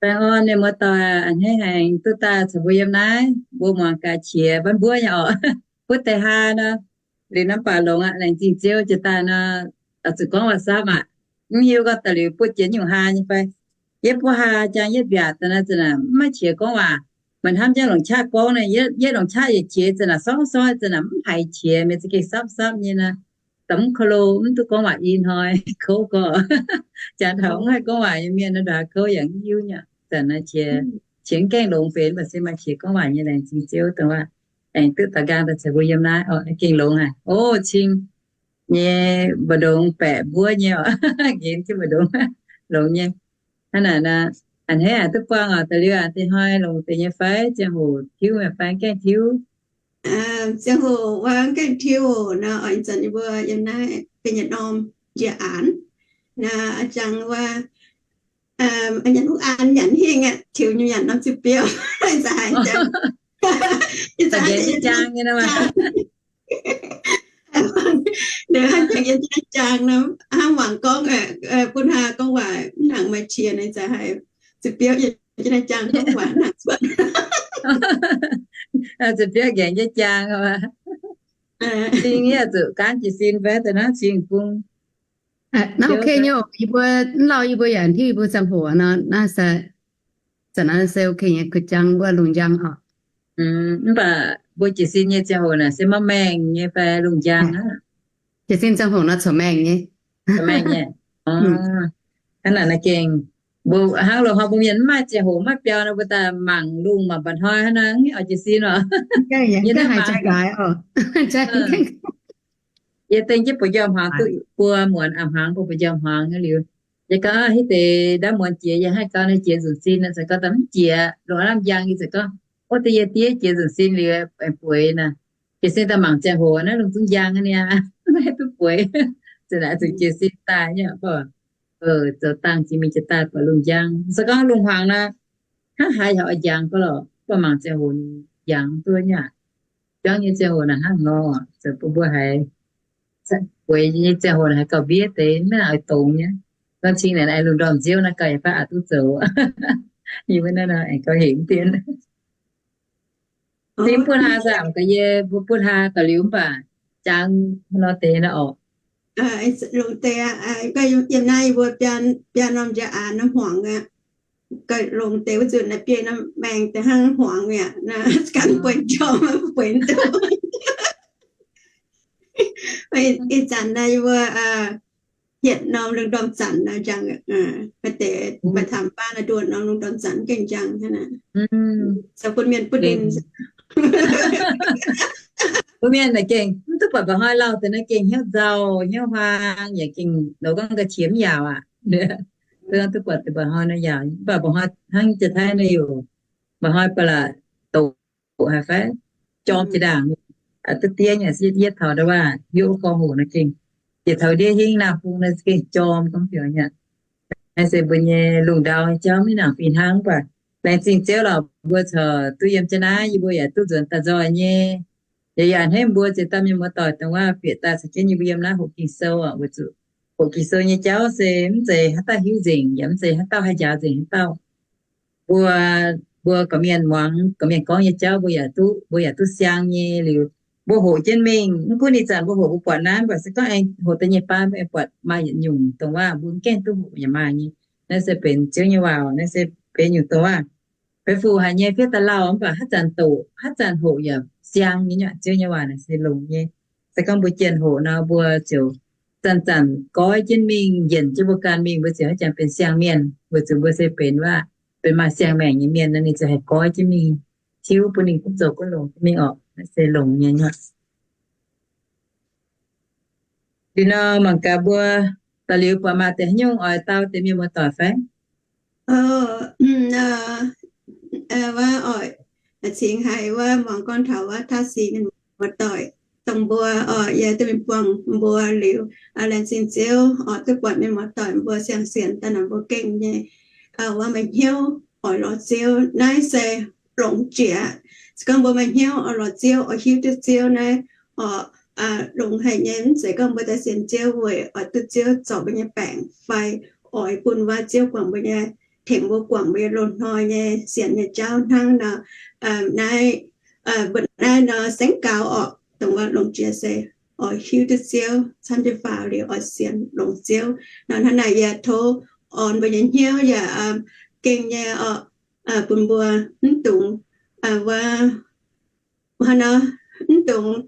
Baengh orn mienh muoz-doic, a'hneiv haic duqv daaih caux mbuo yiem naaiv, mbuo muangx gaax qiex mbanv mbuov nyei orqc. Buov deix haa nor, liuz norm baac longx aqv. Laengz zingh Ziouv jiex daaih nor, zuqc gorngv waac-saapv aqv. Mv hiuv gorngv daaih liuz buov jiex nyungc haa nyei fai. Yie buov haa jang yietv mbiaatc daaih naaiv, za'naaic mv maaih qiex gorngv waac. Maaih hnamv jangv longc qaqv gorngv naaic, yietv longc qaqv yietc qiex, za'naaic sorng sorng, za'naaic mv haiz qiex, mienh za'gengh sapv sapv nyei nor. Da'mv ko lo mv duqv gorngv waac i hnoi, kouv gorx. Jangx taux mv haih gorngv waac nyei mienh nor, ndongc haaix kouv yaac mv hiuv nyei. Zanc naaiv qiex, qiex mv gaengh longx benx, mv baac se maaih qiex gorngv waac nyei. Laengz zingh Ziouv dongh waac aengx duqv daux nqaang daaih caux mbuo yiem naaiv oc. Gaengh longx haic. O, cing nyei mbu'ndongx baeqc mbuov nyei oc. Nqemh jienv mbu'ndongx longx nyei. Hnangv naaic nor, a'hneiv aac duqv buangh oc. Da'liuz aac, deix hnoi longx deix nyei fai? Ziangh hoc tiuv mi'aqv fai gaengh tiuv? Ziangh hoc wuov gaengh tiuv oc. Naaiv oix zanc yie mbuo yiem naaiv benx yietc norm njiec aanx. Naaiv a'jangv wuov, nyanc hungh an nyanc hingh aqv, tiux nyei nyanc norm ziouc biouv. Ih zanc haiz jangx, ih zanc jangx nyei nor. Liuz hnangv jangx yie jangx jangx nor, hnangv mangc gorngv bun haa gorngv waac mv nangc maaih qiex, ih zanc haiz ziouc biouv yie jangx gorngv waac nangc cuotv. Ziouc biouv nqaengx jienv jangx. Cing yie zuqc gaanv jiez sin fai da'naaiv cing bung. Naaiv ok nyei oc. Yie mbuo mv lauh yie mbuo yaac hiuv yie mbuo ziangh hoc nor, naaiv se zanc naaiv se ok nyei, kuh jangx wuov lungh njang oc. Mv baac mbuo jiez sin nyei ziangh hoc naaic se maiv maengh nyei fai lungh njang aqv? Jiez sin ziangh hoc nor corc maengh nyei. Corc maengh nyei. Hnangv naaic naaiv gengh, mbuo hnangv loz-hnoi mbuo mienh mv maaih ziangh hoc maiv biaux nor, mbuo daaih mangc lungh mangc mba'hnoi hnangv naaiv, oix jiez sin oc. Yie naaiv mangc, yie dengh jienv buoz-njormh hmuangx duqv buo muonz a'hmuangx, buo buoz-njormh hmuangx liuz, yie gau hitv deix ndaamv muonz jiex, yie haih gau naaiv jiex nzunc sin nor, se gau daaih mv jiex, lungh lamh njang, yie ziouc gorngv, ov, deix yie diev jiex nzunc sin liuz aengx bueix naaic. Jiez sin daaih mangc ziangh hoc naaiv lungh zungv njang aqv niaa, maiv duqv bueix. Ziouc naaic zuqc jiez sin daaih nyei, zoux dangh jiex mingh jiex daaih buatc lungh njang. Se gorngv lungh hmuangx nor, hnangv haaix yaac oix njang gau lorqc, mv baac mangc ziangh hoc ninh njang duqv nyei aqv. Juangv nyei ziangh hoc naaic hnangv nor, zoux bun mbuo haiz bueix nyei ziangh hoc naaic haiz gauh mbiev deix, maiv nangc oix dongz nyei. Gorngv cing naaic aengx lungh ndorm nziouv naaiv gauh yaac fai aqc duqv zoux. Yie mbuo naaiv nor aengx gauh hec mv dien. Cing buov haa saah, gaax yie mbuo buov haa gauh liuz mv baac jangx nor deix nor orqc. Longx deix aqv. Yiem naaiv yie mbuo biaa norm njiec aanx naaiv hmuangx aqv. Gauh longx deix wuov nzunc naaiv biei norm maengh deix hnangv hmuangx mi'aqv. Naaiv gan bueix njormh, bueix mv duqv. Ih zanc naaiv yie mbuo hietc norm lungh ndorm zanc naaiv njang, maaih deix maaih tamx baav naaiv nduoh norm lungh ndorm zanc gengh njang hnangv naaic. Zoux bun mienh butv ninh. Bun mienh naaic gengh mv duqv buatc mba'hnoi lauh deix naaiv gengh hnyouv nzauh hnyouv huaang yaac gengh loz gorngv ga'qiex mv yaauc aqv. Duqv buatc deix mba'hnoi nor yaauc, mv baac mba'hnoi hnangv Janx-Taiv naaiv yaac mba'hnoi ba'laqc doqc haic fai, jorm jiex ndaangc, duqv diev nyei, yietv taux ndau waac hnyouv gorngv hoc naaiv gengh, jiex taux ndiev hingv naamh bung naaiv gengh jorm gorngv biaux nyei. Naaiv se mbuo nyei lungh ndau nyei jauv maiv nangc fih hnangv, mv baac laengz zingh Ziouv lorqc, mbuo corc duqv yiem jienv naaiv, yie mbuo yaac duqv nzuonx daaih nzoih nyei. Yaac yaac hnamv mbuo ziex dauh mienh muoz-doic dongh waac bieqc daaih caux jienv yie mbuo yiem naaiv hoqc Ging-Sou oc, weic zuqc hoqc Ging-Sou nyei jauv se mv zeiz haaix dauh hiuv nzengc, yaac mv zeiz haaix dauh haih njaaux nzengc haaix dauh. Mbuo, mbuo gorqv-mienh muangx gorqv-mienh gorngv nyei jauv mbuo yaac duqv, mbuo yaac duqv siang nyei liuz, mbuo hoqc jienv mingh. Mv gunv ih zanc mbuo hoqc mbuo buatc naaiv, mv baac se gorngv aengx hoqc da'nyeic baan mbuo aengx buatc maaih yietc nyungc dongh waac mbuo mv gaengh duqv hoqc yaac maaih nyei. Naaiv se benx Ziouv nyei waac, naaiv se benx nyungc dongh waac benx fuc haic nyei fiev daaih lauh, mv baac haaix zanc doqc haaix zanc hoqc yaac siang nyei. Ziouv nyei waac naaic se longx nyei. Se gorngv mbuo jienh hoqc nor, mbuo ziouc zanc-zanc goiv jienv mingh, yienc jienv mbuo ganh mingh, mbuo ziouc haaix zanc benx siang-mienh, weic zuqc mbuo se benx waac, benx maaih siang-maengc nyei mienh nor, ninh ziouc haih goiv jienv mingh, tiuv bun ninh gunv zoux gunv longx jienv mingh orqc. Naaiv se longx nyei nyuoqc. Liuz nor mangc gaax mbuo da'liuz buatc maaih deix haaix nyungc oix dau deix mienh muoz-doic fai? Wuov oix cingx haiz wuov muangx gorngv taux wuov taav sic mienh muoz-doic dongh mbuo oc, yie duqv mingh buangh mbuo liuz, laengz zingh Ziouv oc, duqv buatc mienh muoz-doic mbuo siang-sienx daaih nor mbuo gengh nyei wuov maaih hnyouv oix lorz Ziouv. Naaiv se longx jiex. Se gorngv mbuo maaih hnyouv oix lorz Ziouv, oix hiuv duqv Ziouv naaiv oc, longx haic nyei. Mv zeiz gorngv mbuo daaih sienx Ziouv weic oix duqv Ziouv zorc mbuo nyei baengc fai oix bun wuov Ziouv guangc mbuo nyei tengx mbuo guangc mbuo nyei loz-hnoi nyei sienx nyei jauv hnangv nor. Naaiv, mbuo naaiv nor saengv gaux orqc, dongh wuov longc jiex se oix hiuv duqv Ziouv camv jienv faaux liuz oix sienx longx Ziouv nor. Hnangv naaic yaac tov orn mbuo nyei hnyouv yaac gengh nyei orqc, bun mbuo mv dungx wuov, hnangv nor, mv dungx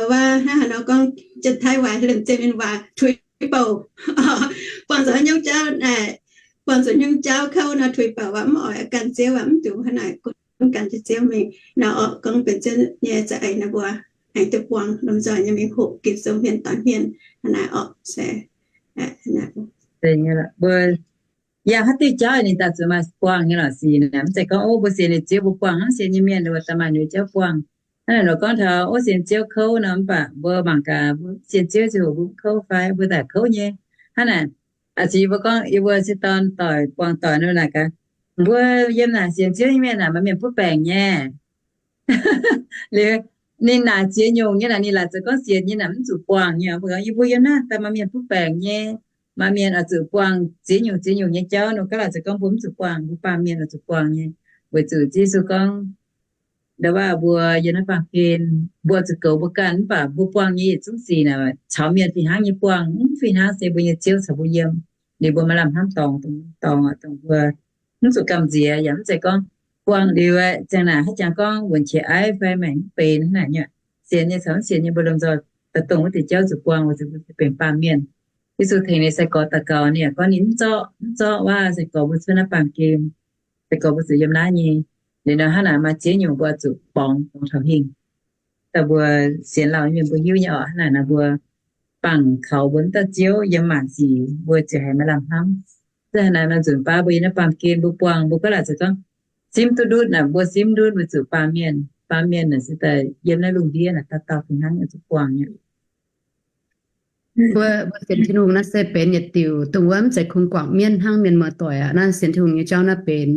wuov, hnangv haaix nor gorngv, Janx-Taiv waac, haaix lemh zeiv mienh waac, tuix bouc. Buangh zuqc haaix nyungc jauv, buangh zuqc nyungc jauv kouv nor, tuix bouc waac, mv oix ganh Ziouv waac, mv dungx hnangv naaic, gunv ganh jienv Ziouv mingh nor orqc. Gorngv benx Ziouv nyei za'eix naaiv mbuo aengx duqv buangh lomh nzoih nyei mingh hoqc ginx sou hmien dorn hmien hnangv naaic orqc. Se mbuo yangh haaix diuh jauv ninh daaih zuqc maaih buangh nyei lorqc sic naaic. Mv zeiz gorngv, ov, mbuo sienx nyei Ziouv mbuo buangh hnangv sienx nyei mienh wuov daaih maaih nyei jauv buangh. Hnangv naaic nor gorngv taux, ov, sienx Ziouv kouv nor, mv baac mbuo mangc gaax, mbuo sienx Ziouv ziouc mbuo mv kouv fai mbuo daaih kouv nyei. Hnangv naaic, a'ziex mbuo gorngv yie mbuo se dorn doic buangh doic nor naaic gaax, mbuo yiem naaic sienx Ziouv nyei mienh naaic maaih mienh butv baengc nyei. Liuz, ninh naaic ziex nyungc nyei naaic, ninh laaic zoux gorngv sienx nyei naaic mv zuqc buangh nyei. Mbuo gorngv yie mbuo yiem naaiv daaih maaih mienh butv baengc nyei, maaih mienh oix zuqc buangh ziex nyungc ziex nyungc nyei jauv nor, gaav laaic zoux gorngv mbuo mv zuqc buangh, mbuo baamh mienh oix zuqc buangh nyei. Weic zuqc Yesu gorngv, ndau waac mbuo yiem naaiv baamh gen, mbuo zuqc goux mbuo ganh, mv baac mbuo buangh nyei yietc zungv sic naaic caux mienh fih hnangv nyei buangh, mv fih hnangv se mbuo nyei Ziouv caux mbuo yiem. Liuz mbuo maaih lamh hnamv dorngx, dorngx dongh mbuo mv zuqc gamh nziex, yaac mv zeiz gorngv buangh liuz aeqv, ziang naaic haaix jangx gorngv wuonc qiex aiv fai maengc mv benx hnangv naaic nyei. Sienx nyei caux mv sienx nyei mbuo lomh nzoih daaih dongh wuov deix jauv zuqc buangh, weic zuqc mbuo benx baamh mienh. Yesu tengx ninh sai-gorx daux gaux, ninh yaac gorngv ninh mv zorqv, mv zorqv waac sai-gorx mbuo cuotv naaiv baamh gen. Sai-gorx mbuo zuqc yiem naaiv nyei. Liuz nor hnangv naaic maaih ziex nyungc mbuo zuqc borngz, borngz taux hingh. Daaih mbuo sienx lauh nyei mienh mbuo hiuv nyei orqc, hnangv naaic nor mbuo bangc kaux mbuo mv dauh Ziouv yiem maanc sic mbuo ziouc haiz maaih lamh hnamv. Zinh hnangv naaiv nor nzunc baav mbuo yiem naaiv baamh gen mbuo buangh, mbuo gaav laaic zoux gorngv simv duqv ndutv naaic, mbuo simv ndutv weic zuqc baamh mienh, baamh mienh naaic se daaih yiem naaiv lungh ndiev naaic dauh dauh fih hnangv oix zuqc buangh nyei. Mbuo, mbuo sienx Tin-Hungh naaiv se benx yietc diuc dongh wuov mv zeiz kungx guangc mienv hnangv mienh muoz-doic aqv. Naaiv sienx Tin-Hungh nyei jauv naaiv benx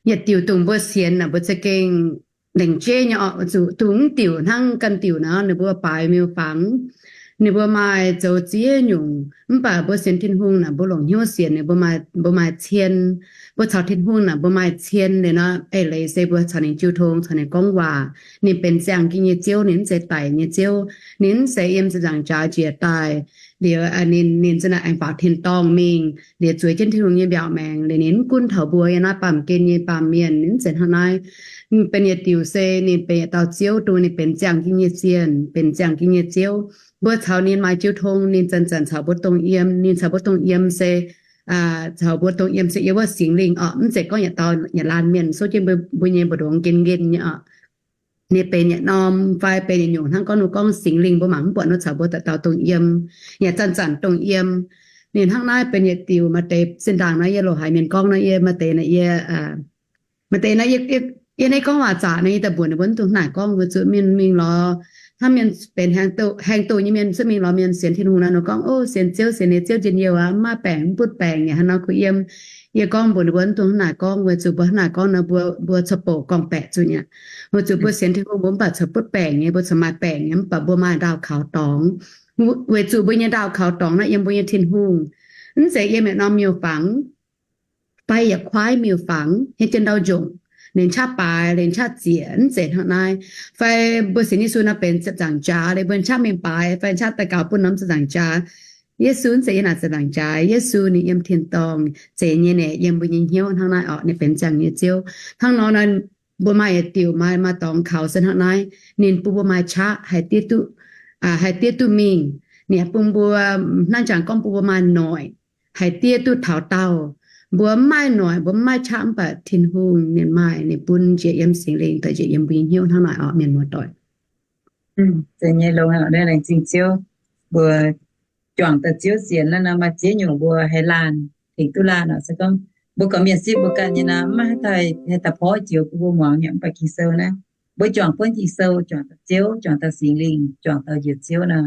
yietc diuc dongh mbuo sienx naaic, mbuo za'gengh lengc jeiv nyei oc, zuqc dongh mv diuc hnangv ganh diuc nor, ninh mbuo baaix miuc-fangx, ninh mbuo maaih zoux ziex nyungc. Mv baac mbuo sienx Tin-Hungh naaic, mbuo longc hnyouv sienx ninh, mbuo maaih, mbuo maaih cien. Mbuo caux Tin-Hungh naaic, mbuo maaih cien liuz nor, eix leiz se mbuo caux ninh jiu tong, caux ninh gorngv waac. Ninh benx ziangh jienv nyei Ziouv, ninh mv zeiz daic nyei Ziouv. Ninh mv zeiz yiem ziepc nzaangc jaax njiec daaih liuz, ninh, ninh za'naaic aengx faaux tin-dorngh mingh liuz zueiz jienv Tin-Hungh nyei mbiaauc maengx liuz, ninh mv gunv taux mbuo yiem naaiv baamh gen nyei baamh mienh. Ninh mv zeiz hnangv naaiv. Ninh benx yietc diuc se ninh benx yietc dauh Ziouv, dongh ninh benx ziangh jienv nyei cien, benx ziangh jienv nyei Ziouv. Mbuo caux ninh maaih jiu tong, ninh zanc-zanc caux mbuo dongh yiem. Ninh caux mbuo dongh yiem se, caux mbuo dongh yiem se yiem wuov Singx Lingh oc. Mv zeiz gorngv yietc dauh yietc laanh mienh souv jienv mbuo nyei mbu'ndongx nqen nqen nyei oc. Ninh benx yietc norm fai benx yietc nyungc hnangv gorngv ninh gorngv Singx Lingh mbuo mangc mv buatc nor caux mbuo dauh dauh dongh yiem, yaac zanc-zanc dongh yiem. Ninh hnangv naaiv benx yietc diuc. Maaih deix zinh ndaangc naaiv yie loz-haaix mienh gorngv naaiv, yie maaih deix naaiv yie maaih deix naaiv yie, yie, yie naaiv gorngv waac zaqc naaiv, yie daaih mbuox ninh mbuo mv dungx hnangv naaic gorngv, weic zuqc mienh mingh lorz hnangv mienh benx haengh doh, haengh doh nyei mienh cuotv mingh lorz mienh sienx Tin-Hungh naaic, ninh gorngv, ov, sienx Ziouv, sienx nyei Ziouv njien-youh aqv, mv maaih baengc, mv butv baengc, yaac hnangv nor kuh yiem. Yie gorngv mbuox ninh mbuo mv dungx hnangv naaic gorngv, weic zuqc mbuo hnangv naaic gorngv nor mbuo, mbuo corc bouc gorngv-baeqc zuqc nyei. Weic zuqc mbuo sienx Tin-Hungh mbuo mv baac corc butv baengc nyei, mbuo corc maaih baengc nyei, mv baac mbuo maaih ndaauh kaux dorngx. Weic zuqc mbuo nyei ndaauh kaux dorngx naaiv yiem mbuo nyei Tin-Hungh, mv zeiz yiem yietc norm miuc-fangx fai yietc kuaaiv miuc-fangx, hietv jienv ndau njongc, lienx qaqv baaix, lienx qaqv ziec, mv zeiz hnangv naaiv. Fai mbuo sienx Yesu nor benx ziepc nzaangc jaax, liuz mbuo qaqv mingh baaix fai qaqv daux gaux bun norm ziepc nzaangc jaax. Yesu mv zeiz yiem naaic ziepc nzaangc jaax. Yesu ninh yiem tin-dorngh, zeiz nyei naaic yiem mbuo nyei hnyouv hnangv naaiv orqc. Ninh benx ziangh nyei Ziouv. Hnangv nor nor, mbuo maaih yietc diuc maaih, maaih dorngx kaux se hnangv naaiv. Ninh bun mbuo maaih qaqv haih diev duqv, haih diev duqv mingh. Ninh bun mbuo, hnangv jangx gorngv bun mbuo maaih noic haih diev duqv taux daauh. Mbuo mv maaih noic, mbuo mv maaih qaqv, mv baac Tin-Hungh ninh maaih, ninh bun njiec yiem Singx Lingh daaih njiec yiem mbuo nyei hnyouv hnangv naaic orqc, mienh muoz-doic. Zeiz nyei, longx haic, laengz zingh Ziouv. Mbuo juangc dauh Ziouv sienx naaiv nor maaih ziex nyungc mbuo haih laanh, tengx duqv laanh oc. Se gorngv mbuo gorqv mienh sipv mbuo ganh nyei nor, mv maaih haaix dauh haih daaih porv joux bun mbuo muangx nyei. Mv baac Ging-Sou naaiv, mbuo juangc buonv Ging-Sou, juangc dauh Ziouv, juangc dauh Singx Lingh, juangc dauh njiec Ziouv nor,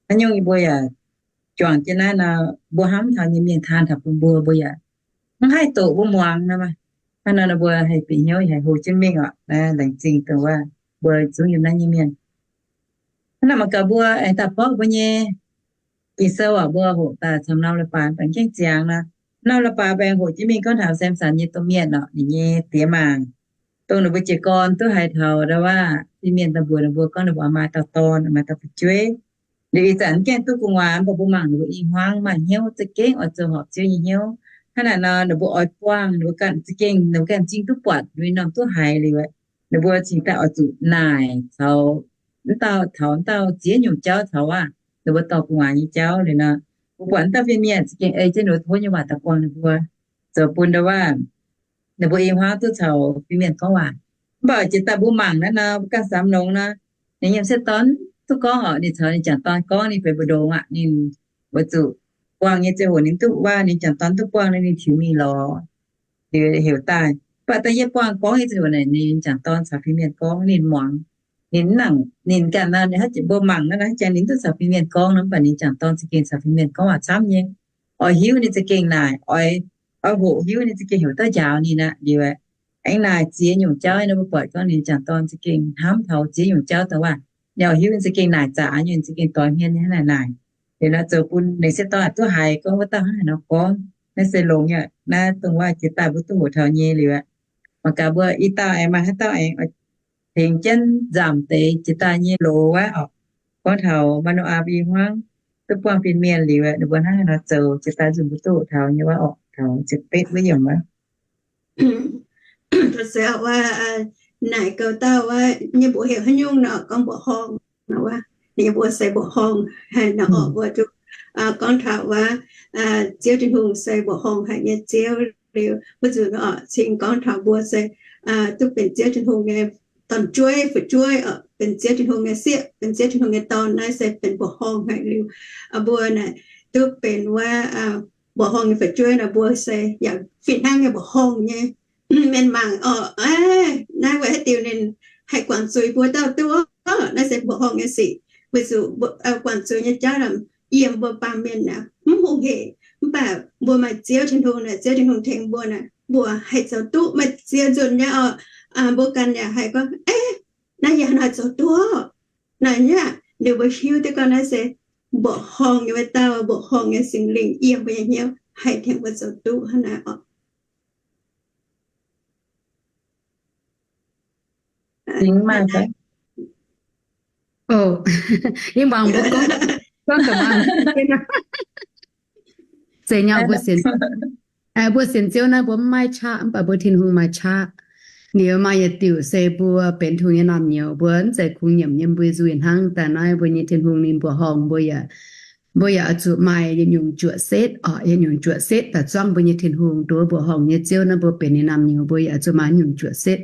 haaix nyungc yie mbuo yaac juangc jienv naaiv nor, mbuo hnamv taux nyei mienh taan taux bun mbuo, mbuo yaac mv haih doqc mbuo muangx nor. Hnangv nor nor mbuo haih bieqc hnyouv, haih hlo jienv mingh oc. Laengz zingh dongh wuov mbuo zungv yiem naaiv nyei mienh. Hnangv naaic mangc gaax mbuo aengx daaih porv mbuo nyei Ging-Sou oc. Mbuo hoqc daaih camv norm leiz-baaix, mv baac gaengh ziangx nor, Nor la'baaux baengh hoqc jienv mingh gorngv taux Samson nyei domh mienh orqc, ninh nyei diex mangc, dongh ninh mbuo jiez gorn duqv haiz taux ndau wuov fin-mienh daaih mbuox ninh mbuo gorngv ninh mbuo maaih dauh dorn, maaih dauh fu'jueiv. Liuz ih zanc mv gaengh duqv gu'nguaaz, mv baac mbuo mangc ninh mbuo i hmuangv maaih hnyouv za'gengh oix zoux horpc Ziouv nyei hnyouv. Hnangv naaic nor, ninh mbuo oix buangh, ninh mbuo ganh za'gengh, ninh mbuo ganh m'zing duqv buatc, ninh mbuo norm duqv haiz liuz, ninh mbuo cingx daaih oix zuqc naaic caux mv dauh, taux mv dauh ziex nyungc jauv taux aqv, ninh mbuo dorh gu'nguaaz nyei jauv liuz nor, mbuo buatc mv dauh fin-mienh za'gengh ei jienv ninh mbuo tov nyei waac daaih buangh ninh mbuo, zoux bun ndau wuov ninh mbuo i hmuangv duqv caux fin-mienh gorngv waac. Mv baac jiex daaih mbuo mangc naaiv nor, mbuo ganh samx longx nor, ninh nyei m'sieqv dorn duqv gorngv orqc, ninh caux ninh jangc dorn gorngv ninh benx mbu'ndongx aqv. Ninh weic zuqc buangh nyei ziangh hoc ninh duqv waac, ninh jangc dorn duqv buangh, ninh tiux mingh lorz, liuz heuc daaih. Mv baac da'yietv buangh gorngv nyei ziangh hoc naaic, ninh jangc dorn caux fin-mienh gorngv, ninh muangx. Ninh nangc ninh ganh nor, ninh haiz mbuo mangc naaiv, haiz jangx ninh duqv caux fin-mienh gorngv nor, mv baac ninh jangc dorn za'gengh caux fin-mienh gorngv waac camv nyei. Oix hiuv ninh za'gengh naaic, oix, oix hoqc hiuv ninh za'gengh heuc dauh njaaux ninh aqv. Liuz aengx naaic ziex nyungc jauv nor, mbuo buatc gorngv ninh jangc dorn za'gengh hnamv taux ziex nyungc jauv daaih waac. Ninh oix hiuv ninh za'gengh naaic zaqc nyei, ninh za'gengh doix hmien nyei hnangv naaic naaic. Liuz nor zoux bun ninh m'sieqv dorn duqv haiz gorngv wuov dauh hnangv haaix nor gorngv. Naaiv se longx yaac naaiv dongh waac jiex daaih mbuo duqv hoqc taux nyei liuz aqv. Mangc gaax mbuo i dauh aengx maaih haaix dauh aengx tengx jienv nzamc deix jiex daaih nyei loz wuov orqc. Gorngv taux Manoah i hmuangv duqv buangh fin-mienh liuz, ninh mbuo hnangv haaix nor zoux jiex daaih nzunc mbuo duqv hoqc taux nyei wuov orqc, taux ziepc betv wuov yiemc wuov. Naaic gaux dauh wuov nyei mbuox heuc haaix nyungc nor, gorngv mbuoqc horngh nor wuov, ninh nyei mbuox se mbuoqc horngh haic nor orqc. Mbuo duqv gorngv taux wuov Ziouv Tin-Hungh se mbuoqc horngh haic nyei Ziouv liuz, mbuo nzunc orqc cingx gorngv taux mbuo se duqv benx Ziouv Tin-Hungh nyei dorn-jueiv, fu'jueiv orqc, benx Ziouv Tin-Hungh nyei sieqv, benx Ziouv Tin-Hungh nyei dorn, naaiv se benx mbuoqc horngh haic liuz, mbuo naaic duqv benx wuov mbuoqc horngh nyei fu'jueiv nor, mbuo se yaac fih hnangv nyei mbuoqc horngh nyei mienh mangc orqc. Naaiv weic haaix diuc ninh haih guangc zuiz mbuo dauh duqv orqc? Naaiv se mbuoqc horngh nyei sic. Weic zuqc guangc zuiz nyei jauv naaic yiem mbuo baamh mienh naaic mv hungh hec. Mv baac mbuo maaih Ziouv Tin-Hungh naaic, Ziouv Tin-Hungh tengx mbuo naaic, mbuo haih zoux duqv. Maaih ziex nzunc nyei orqc, mbuo ganh yaac haih gorngv, Aav, naaiv yaac haih zoux duqv. Naaic nyei aqv, liuz mbuo hiuv duqv gorngv naaiv se mbuoqc horngh nyei wuov dauh, mbuoqc horngh nyei Singx Lingh yiem mbuo nyei hnyouv haih tengx mbuo zoux duqv hnangv naaiv orqc. Zeiz nyei, mbuo sienx Ziouv naaiv mbuo mv maaih qaqv, mv baac mbuo Tin-Hungh maaih qaqv. Liuz maaih yietc diuc se mbuo benx Tin-Hungh nyei naamh nyouz, mbuo mv zeiz kungx nyiemc nyei mbuo nzuih hnangv. Daaih naaiv mbuo nyei Tin-Hungh ninh mbuoqc horngh mbuo yaac, mbuo yaac oix zuqc maaih yietc nyungc juoqc setv orqc, yietc nyungc juoqc setv daaih zuangv mbuo nyei Tin-Hungh. Dongh mbuoqc horngh nyei Ziouv naaiv mbuo benx ninh naamh nyouz, mbuo yaac oix zuqc maaih nyungc juoqc setv.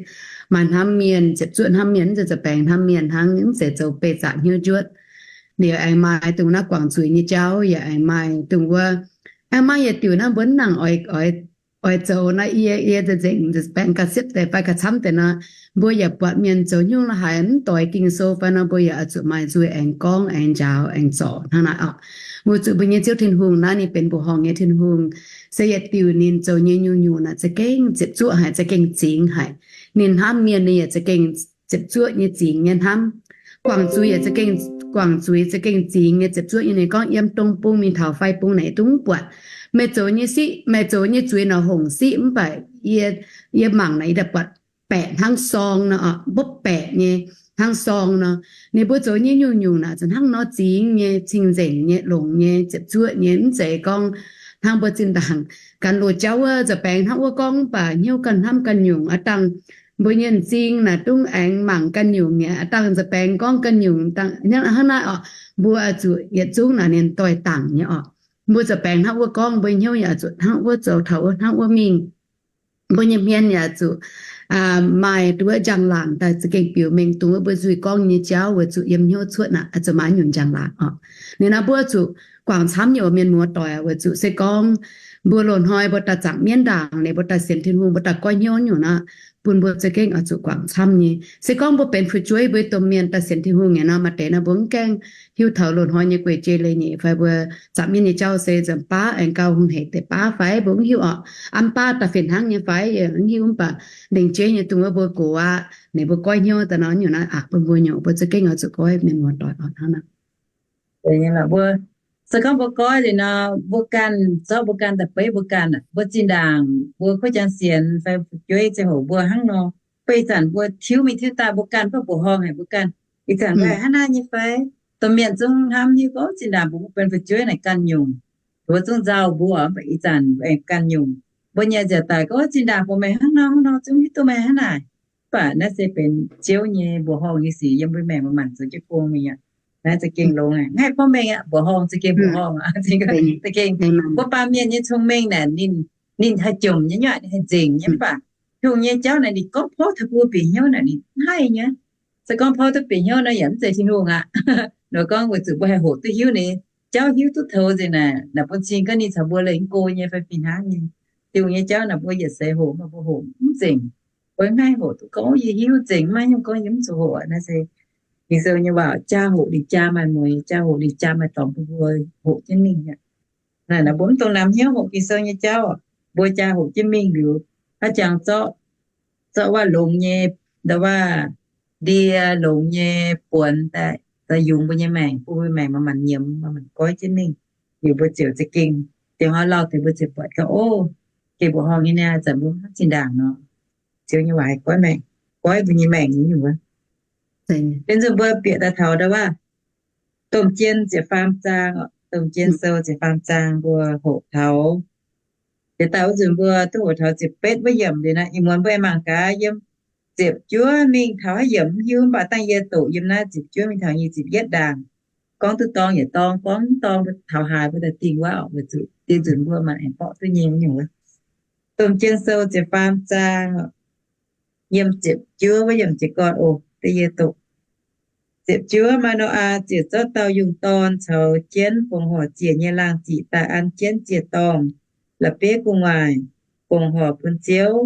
Maaih hnamv mienh, ziepc zuoqv hnamv mienh, mv zeiz zoux beiv zaqc hnyouv njuotv. Liuz aengx maaih dongh naaiv guangc zuiz nyei jauv, yaac aengx maaih dongh wuov, aengx maaih yietc diuc naaiv mbuo mv nangc oix, oix zoux naaiv, yie, yie nzengc baengx ga'siepv deix fai ga'camv deix nor, mbuo yaac buatc mienh zoux nyungc la'haaix mv doix Ging-Sou fai nor, mbuo yaac oix zuqc maaih nzuih aengx gorngv, aengx njaaux, aengx zorc hnangv naaiv orqc. Weic zuqc mbuo nyei Ziouv Tin-Hungh naaiv ninh benx mbuoqc horngh nyei Tin-Hungh, se yietc diuc ninh zoux nyei nyungc-nyungc naaic za'gengh ziepc zuoqv haic, za'gengh zingx haic. Ninh hnamv mienh ninh yaac za'gengh ziepc zuoqv nyei zingx nyei hnamv. Guangc zuiz yaac za'gengh, guangc zuiz za'gengh zingx nyei ziepc zuoqv nyei. Ninh gorngv, yiem dong bung mingh taux fai bung naaic dungx buatc. Meih zoux nyei siqv, meih zoux nyei zuiz naaic hongc siqv, mv baac yie, yie mangc naaic yie daaih buatc baeqc hnangv sorng nor, mbopv baeqc nyei hnangv sorng nor. Ninh mbuo zoux nyei nyungc-nyungc naaic zuqc hnangv nor zingx nyei, cing-nzengc nyei, longx nyei, ziepc zuoqv nyei. Mv zeiz gorngv hnangv mbuo zinh ndaangc gan loz-jauv wuov nza'baengx hnangv wuov gorngv, mv baac hnyouv ganh hnamv ganh nyungc. Aav dangh mbuo nyei m'zing naaic dungv aengx mangc ganh nyungc mi'aqv. Aav dangh nza'baengx gorngv ganh nyungc hnangv naaiv orqc. Mbuo zuqc yietc zungv naaic ninh doix-dangc nyei orqc. Mbuo nza'baengx hnangv wuov gorngv, mbuo hnyouv yaac zuqc hnangv wuov zoux, taux wuov hnangv wuov mingh. Mbuo nyei hmien yaac zuqc maaih duqv wuov njang-laangc daaih za'gengh biux mengh dongh wuov mbuo nzuih gorngv nyei jauv, weic zuqc yiem hnyouv cuotv naaic zuqc maaih nyungc njang-laangc orqc. Ninh naaiv mbuo zuqc guangc camv nyei oc, mienh muoz-doic. Weic zuqc se gorngv mbuo loz-hnoi mbuo daaih zaangc mienv ndaangc, ninh mbuo daaih sienx Tin-Hungh, mbuo daaih goiv hnyouv nyungc nor, bun mbuo za'gengh oix zuqc guangc camv nyei. Se gorngv mbuo benx fu'jueiv, mbuo domh mienh daaih sienx Tin-Hungh nyei nor, maaih deix naaiv mbuo mv gaengh hiuv taux loz-hnoi nyei guei-jei leiz-nyeic fai mbuo zaangc mienv nyei jauv se nzunc baav aengx gauh hungh heic deix baav fai mbuo mv hiuv orqc. Aa, baav daaih fih hnangv nyei fai mv hiuv, mv baac lengc jeiv nyei dongh wuov mbuo gox aqv, ninh mbuo goiv hnyouv daaih nor nyungc naaiv aqc bun mbuo nyungc, mbuo za'gengh oix zuqc goiv, mienh muoz-doic orqc. Hnangv naaic mbuo Se gorngv mbuo goiv liuz nor, mbuo ganh zorqv mbuo ganh daaih beiv mbuo ganh aqv. Mbuo zinh ndaangc mbuo kuv jangx sienx fai fu'jueiv ziangh hoc mbuo hnangv nor, mv baac ih zanc mbuo tiuv mingh tiuv daaih mbuo ganh baav mbuoqc horngh haic mbuo ganh. Ih zanc mbuo hnangv naaiv nyei fai? Domh mienh zungv hnamv hiuv gorngv zinh ndaangc mbuo benx fu'jueiv naaic ganh nyungc, mbuo zungv nzauh mbuo, mv baac ih zanc mbuo aengx ganh nyungc. Mbuo nyei nziaauc daic gorngv zinh ndaangc mbuo meih hnangv nor hnangv nor, zungv hiuv duqv meih hnangv naaic. Mv baac naaiv se benx Ziouv nyei mbuoqc horngh nyei sic yiem mbuo maengc maaih maanc zoux jienv gong mingh aqv. Naaiv za'gengh longx aqv. Mv haih porv mengh aqv, mbuoqc horngh za'gengh mbuoqc horngh aqv. Za'gengh mbuo baamh mienh nyei cong-mengh naaic, ninh, ninh haih jomc nyei nyuav, ninh haih nzengc nyei. Mv baac Tin-Hungh nyei jauv naaic ninh gorngv porv taux mbuo bieqc hnyouv naaic ninh mv haih nyei. Se gorngv porv duqv bieqc hnyouv nor yaac mv zeiz Tin-Hungh aqv. Nor gorngv weic zuqc mbuo haih hoqc duqv hiuv ninh jauv, hiuv duqv toux nzengc naaic, naaic bun cing gorngv ninh caux mbuo leih mv go nyei fai fih hnangv nyei. Tin-Hungh nyei jauv naaic mbuo yietc seix hoqc, mv baac mbuo hoqc mv nzengc. Mbuo mv haih hoqc duqv gorngv yie hiuv nzengc, mv maaih hnyouv gorngv yie mv zuqc hoqc aqv. Naaiv se Ging-Sou nyei waac, jaa hoqc ninh jaa maaih mueiz, jaa hoqc ninh jaa maaih dorngx bun mbuo hoqc jienv mingh aqv. Naaic mbuo mv dungx namx hnyouv hoqc Ging-Sou nyei jauv. Mbuo jaa hoqc jienv mingh liuz, haaix jangx zorqv, zorqv waac longx nyei, ndau waac ndie longx nyei buonx daaih, daaih yungz mbuo nyei maengc, bun mbuo maengc maaih maanc nyiemz, maaih maanc goiv jienv mingh. Liuz mbuo ziouc za'gengh, ziouc hnoi lauh deix mbuo ziouc buatc gorngv, o, gengh mbuoqc horngh nyei niaa, zanc mbuo mv zinh ndaangc nor, Ziouv nyei waac haih goiv maengc, goiv mbuo nyei maengc nyei nyungc wuov. Benx nzunc mbuo bieqc daaih taux ndau waac Domh Jien ziepc faam zaang, Domh Jien Sou ziepc faam zaang mbuo hoqc taux, yietc daaih wuov nzunc mbuo duqv hoqc taux ziepc betv wuov yiemc liuz naaiv. Ih muonz mbuo aengx mangc gaax yiem ziepc juov mingh taux haaix yiemc mv hiuv, mv baac dangh yie doqc yiem naaiv ziepc juov mingh taux nyic ziepc yietv ndaangc. Gorngv duqv dorng yietc dorng, gorngv mv dorng mbuo taux haaix mbuo daaih dingh wuov, weic zuqc dieh nzunc mbuo maaih aengx borqv duqv nyei nyungc wuov. Domh Jien Sou ziepc faam zaang, yiem ziepc juov wuov yiemc jiez gorn oc, da'yietv doqc. Ziepc juov, Maa^no^aa ziouc zorqv dauh yungh dorn caux jienv fongc horc ziec nyei laangh ziqc daaih an jienv ziec-dorngh la'bieiv gu'nguaaic, fongc horc bun Ziouv,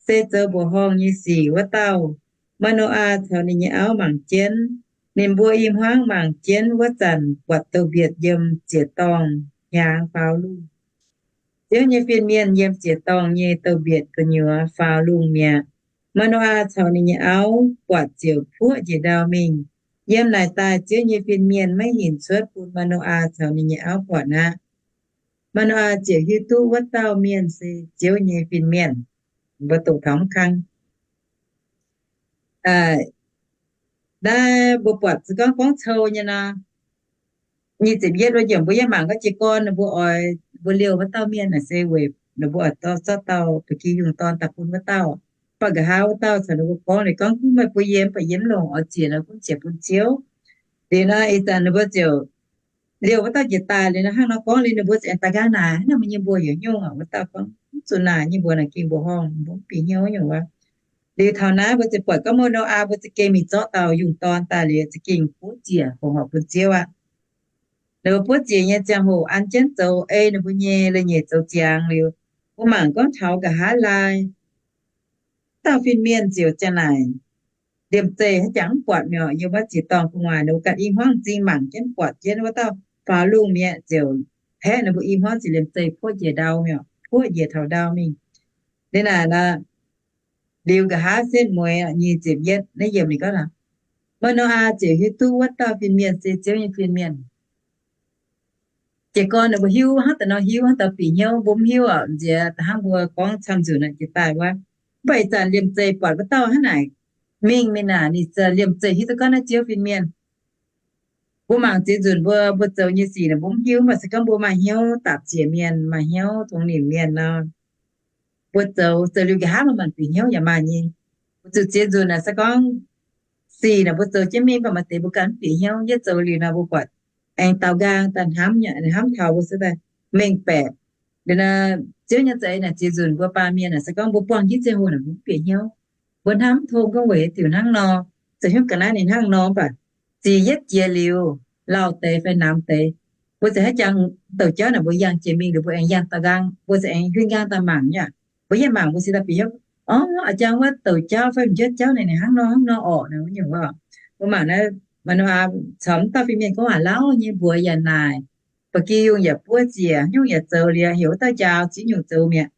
se zoux mbuoqc horngh nyei sic wuov dauh. Maa^no^aa caux ninh nyei auv mangc jienv. Ninh mbuo i hmuangv mangc jienv wuov zanc buatc douz-mbietc yiem ziec-dorngh hnyangx faaux lungh. Ziouv nyei fin-mienh yiem ziec-dorngh nyei douz-mbietc gu'nyuoz faaux lungh mi'aqv. Maa^no^aa caux ninh nyei auv buatc ziouc puoqv njiec ndau mingh. Yiem naaic daaih Ziouv nyei fin-mienh maiv hinc cuotv bun Maa^no^aa caux ninh nyei auv buatc aqv. Maa^no^aa ziouc hiuv duqv wuov dauh mienh se Ziouv nyei fin-mienh. Mbuo doqc taux mv kang. Naaiv mbuo buatc se gorngv gorngv cou nyei nor, nyic ziepc yietv wuov yiemc mbuo yiem mangc gorngv jiez gorn ninh mbuo oix, mbuo liouh wuov dauh mienh naaic se weic ninh mbuo oix zorqv dauh ba'gi yungh dorn daaih bun wuov dauh. Mv baac nqa'haav wuov dauh caux ninh mbuo gorngv, ninh gorngv, Gunv meih bun yie, mv baac yie mv longc, oix ziec nor gunv ziec bun Ziouv. Liuz nor ih zanc ninh mbuo ziouc liouh wuov dauh njiec daaih liuz nor, hnangv nor gorngv liuz ninh mbuo ziouc aengx daaih nqaang naaic, Hnangv naaiv meih nyei mbuox heuc nyungc aqv? Wuov dauh gorngv, Mv zuqc naaic, yie mbuox naaic gengh mbuoqc horngh, mbuo mv bieqc hnyouv nyungc wuov. Liuz taux naaiv mbuo ziouc buatc gorngv Maa^no^aa mbuo za'gengh mingh zorqv dauh yungh dorn daaih liuz za'gengh buov ziec fongc horc bun Ziouv aqv. Ninh mbuo buov ziec nyei ziangh hoc an jienv zoux ei ninh mbuo nyei leiz-nyeic zoux ziangx liuz, mbuo mangc gorngv taux nqa'haav laai, dauh fin-mienh ziouc ziang naaic, liemh zeih haaix jangx mv buatc mi'aqv. Yiem wuov ziec-dorngh gu'nguaaic ninh mbuo ganh i hmuangv m'zing mangc jienv buatc jienv wuov dauh faaux lungh mi'aqv, ziouc paeqv ninh mbuo i hmuangv ziouc liemh zeih puoqv njiec ndau mi'aqv, puoqv njiec taux ndau mingh. Liuz naaic, liuz nqa'haav setv mueiz nyic ziepc yietv naaiv yiemc ninh gorngv naaic, Maa^no^aa ziouc hiuv duqv wuov dauh fin-mienh se Ziouv nyei fin-mienh. Jiez gorn ninh mbuo hiuv hnangv daaih nor, hiuv hnangv daaih bieqc hnyouv, mbuo mv hiuv aqv. Nziex da'hnangv mbuo gorngv camv nzunc naaic jiex daaih wuov, mv baac ih zanc liemh zeih buatc wuov dauh hnangv naaic mingh mingh naaic, ninh liemh zeih hiuv duqv gorngv naaiv Ziouv fin-mienh. Mbuo mangc ziex nzunc mbuo, mbuo zoux nyei sic naaic mbuo mv hiuv, mv baac se gorngv mbuo maaih hnyouv dapc ziec mienh, maaih hnyouv tongx nimc mienh nor, mbuo zoux, zoux liuz nqa'haav maaih maanc bieqc hnyouv yaac maaih nyei. Mbuo zuqc ziex nzunc naaic se gorngv sic naaic mbuo zoux jienv mingh, mv baac maaih deix mbuo ganh mv bieqc hnyouv. Yie zoux liuz naaic mbuo buatc aengx daaux nqaang daaih hnamv nyei, hnamv taux mbuo se daaih mengh baeqc. Liuz naaic Ziouv nyei za'eix naaic ziex nzunc mbuo baamh mienh naaic se gorngv mbuo buangh jienv ziangh hoc naaic mbuo mv bieqc hnyouv. Mbuo hnamv mv tong gorngv weic diuc hnangv nor, zoux hnyouv ga'naaiv ninh hnangv nor, mv baac sic yietv jiex liuz, lauh deix fai namx deix, mbuo ziouc haaix jangx douc jauv naaic mbuo yangh jiex mingh liuz mbuo aengx yangh daaux nqaang, mbuo ziouc aengx huingx nqaang daaih mangc nyei. Mbuo yie mangc mbuo se daaih bieqc hnyouv, orv, a'jang wuov douc jauv fai m'njuotv jauv naaic ninh hnangv nor hnangv nor orqc naaic wuov nyungc wuov. Mbuo mangc naaiv Maa^no^aa caux mv dauh fin-mienh gorngv waac lauh nyei, mbuox yaac naaic, ba'gi yungh yaac buov ziec, nyungc yaac zoux liuz, heuc wuov dauh njaaux ziex nyungc zoux mi'aqv.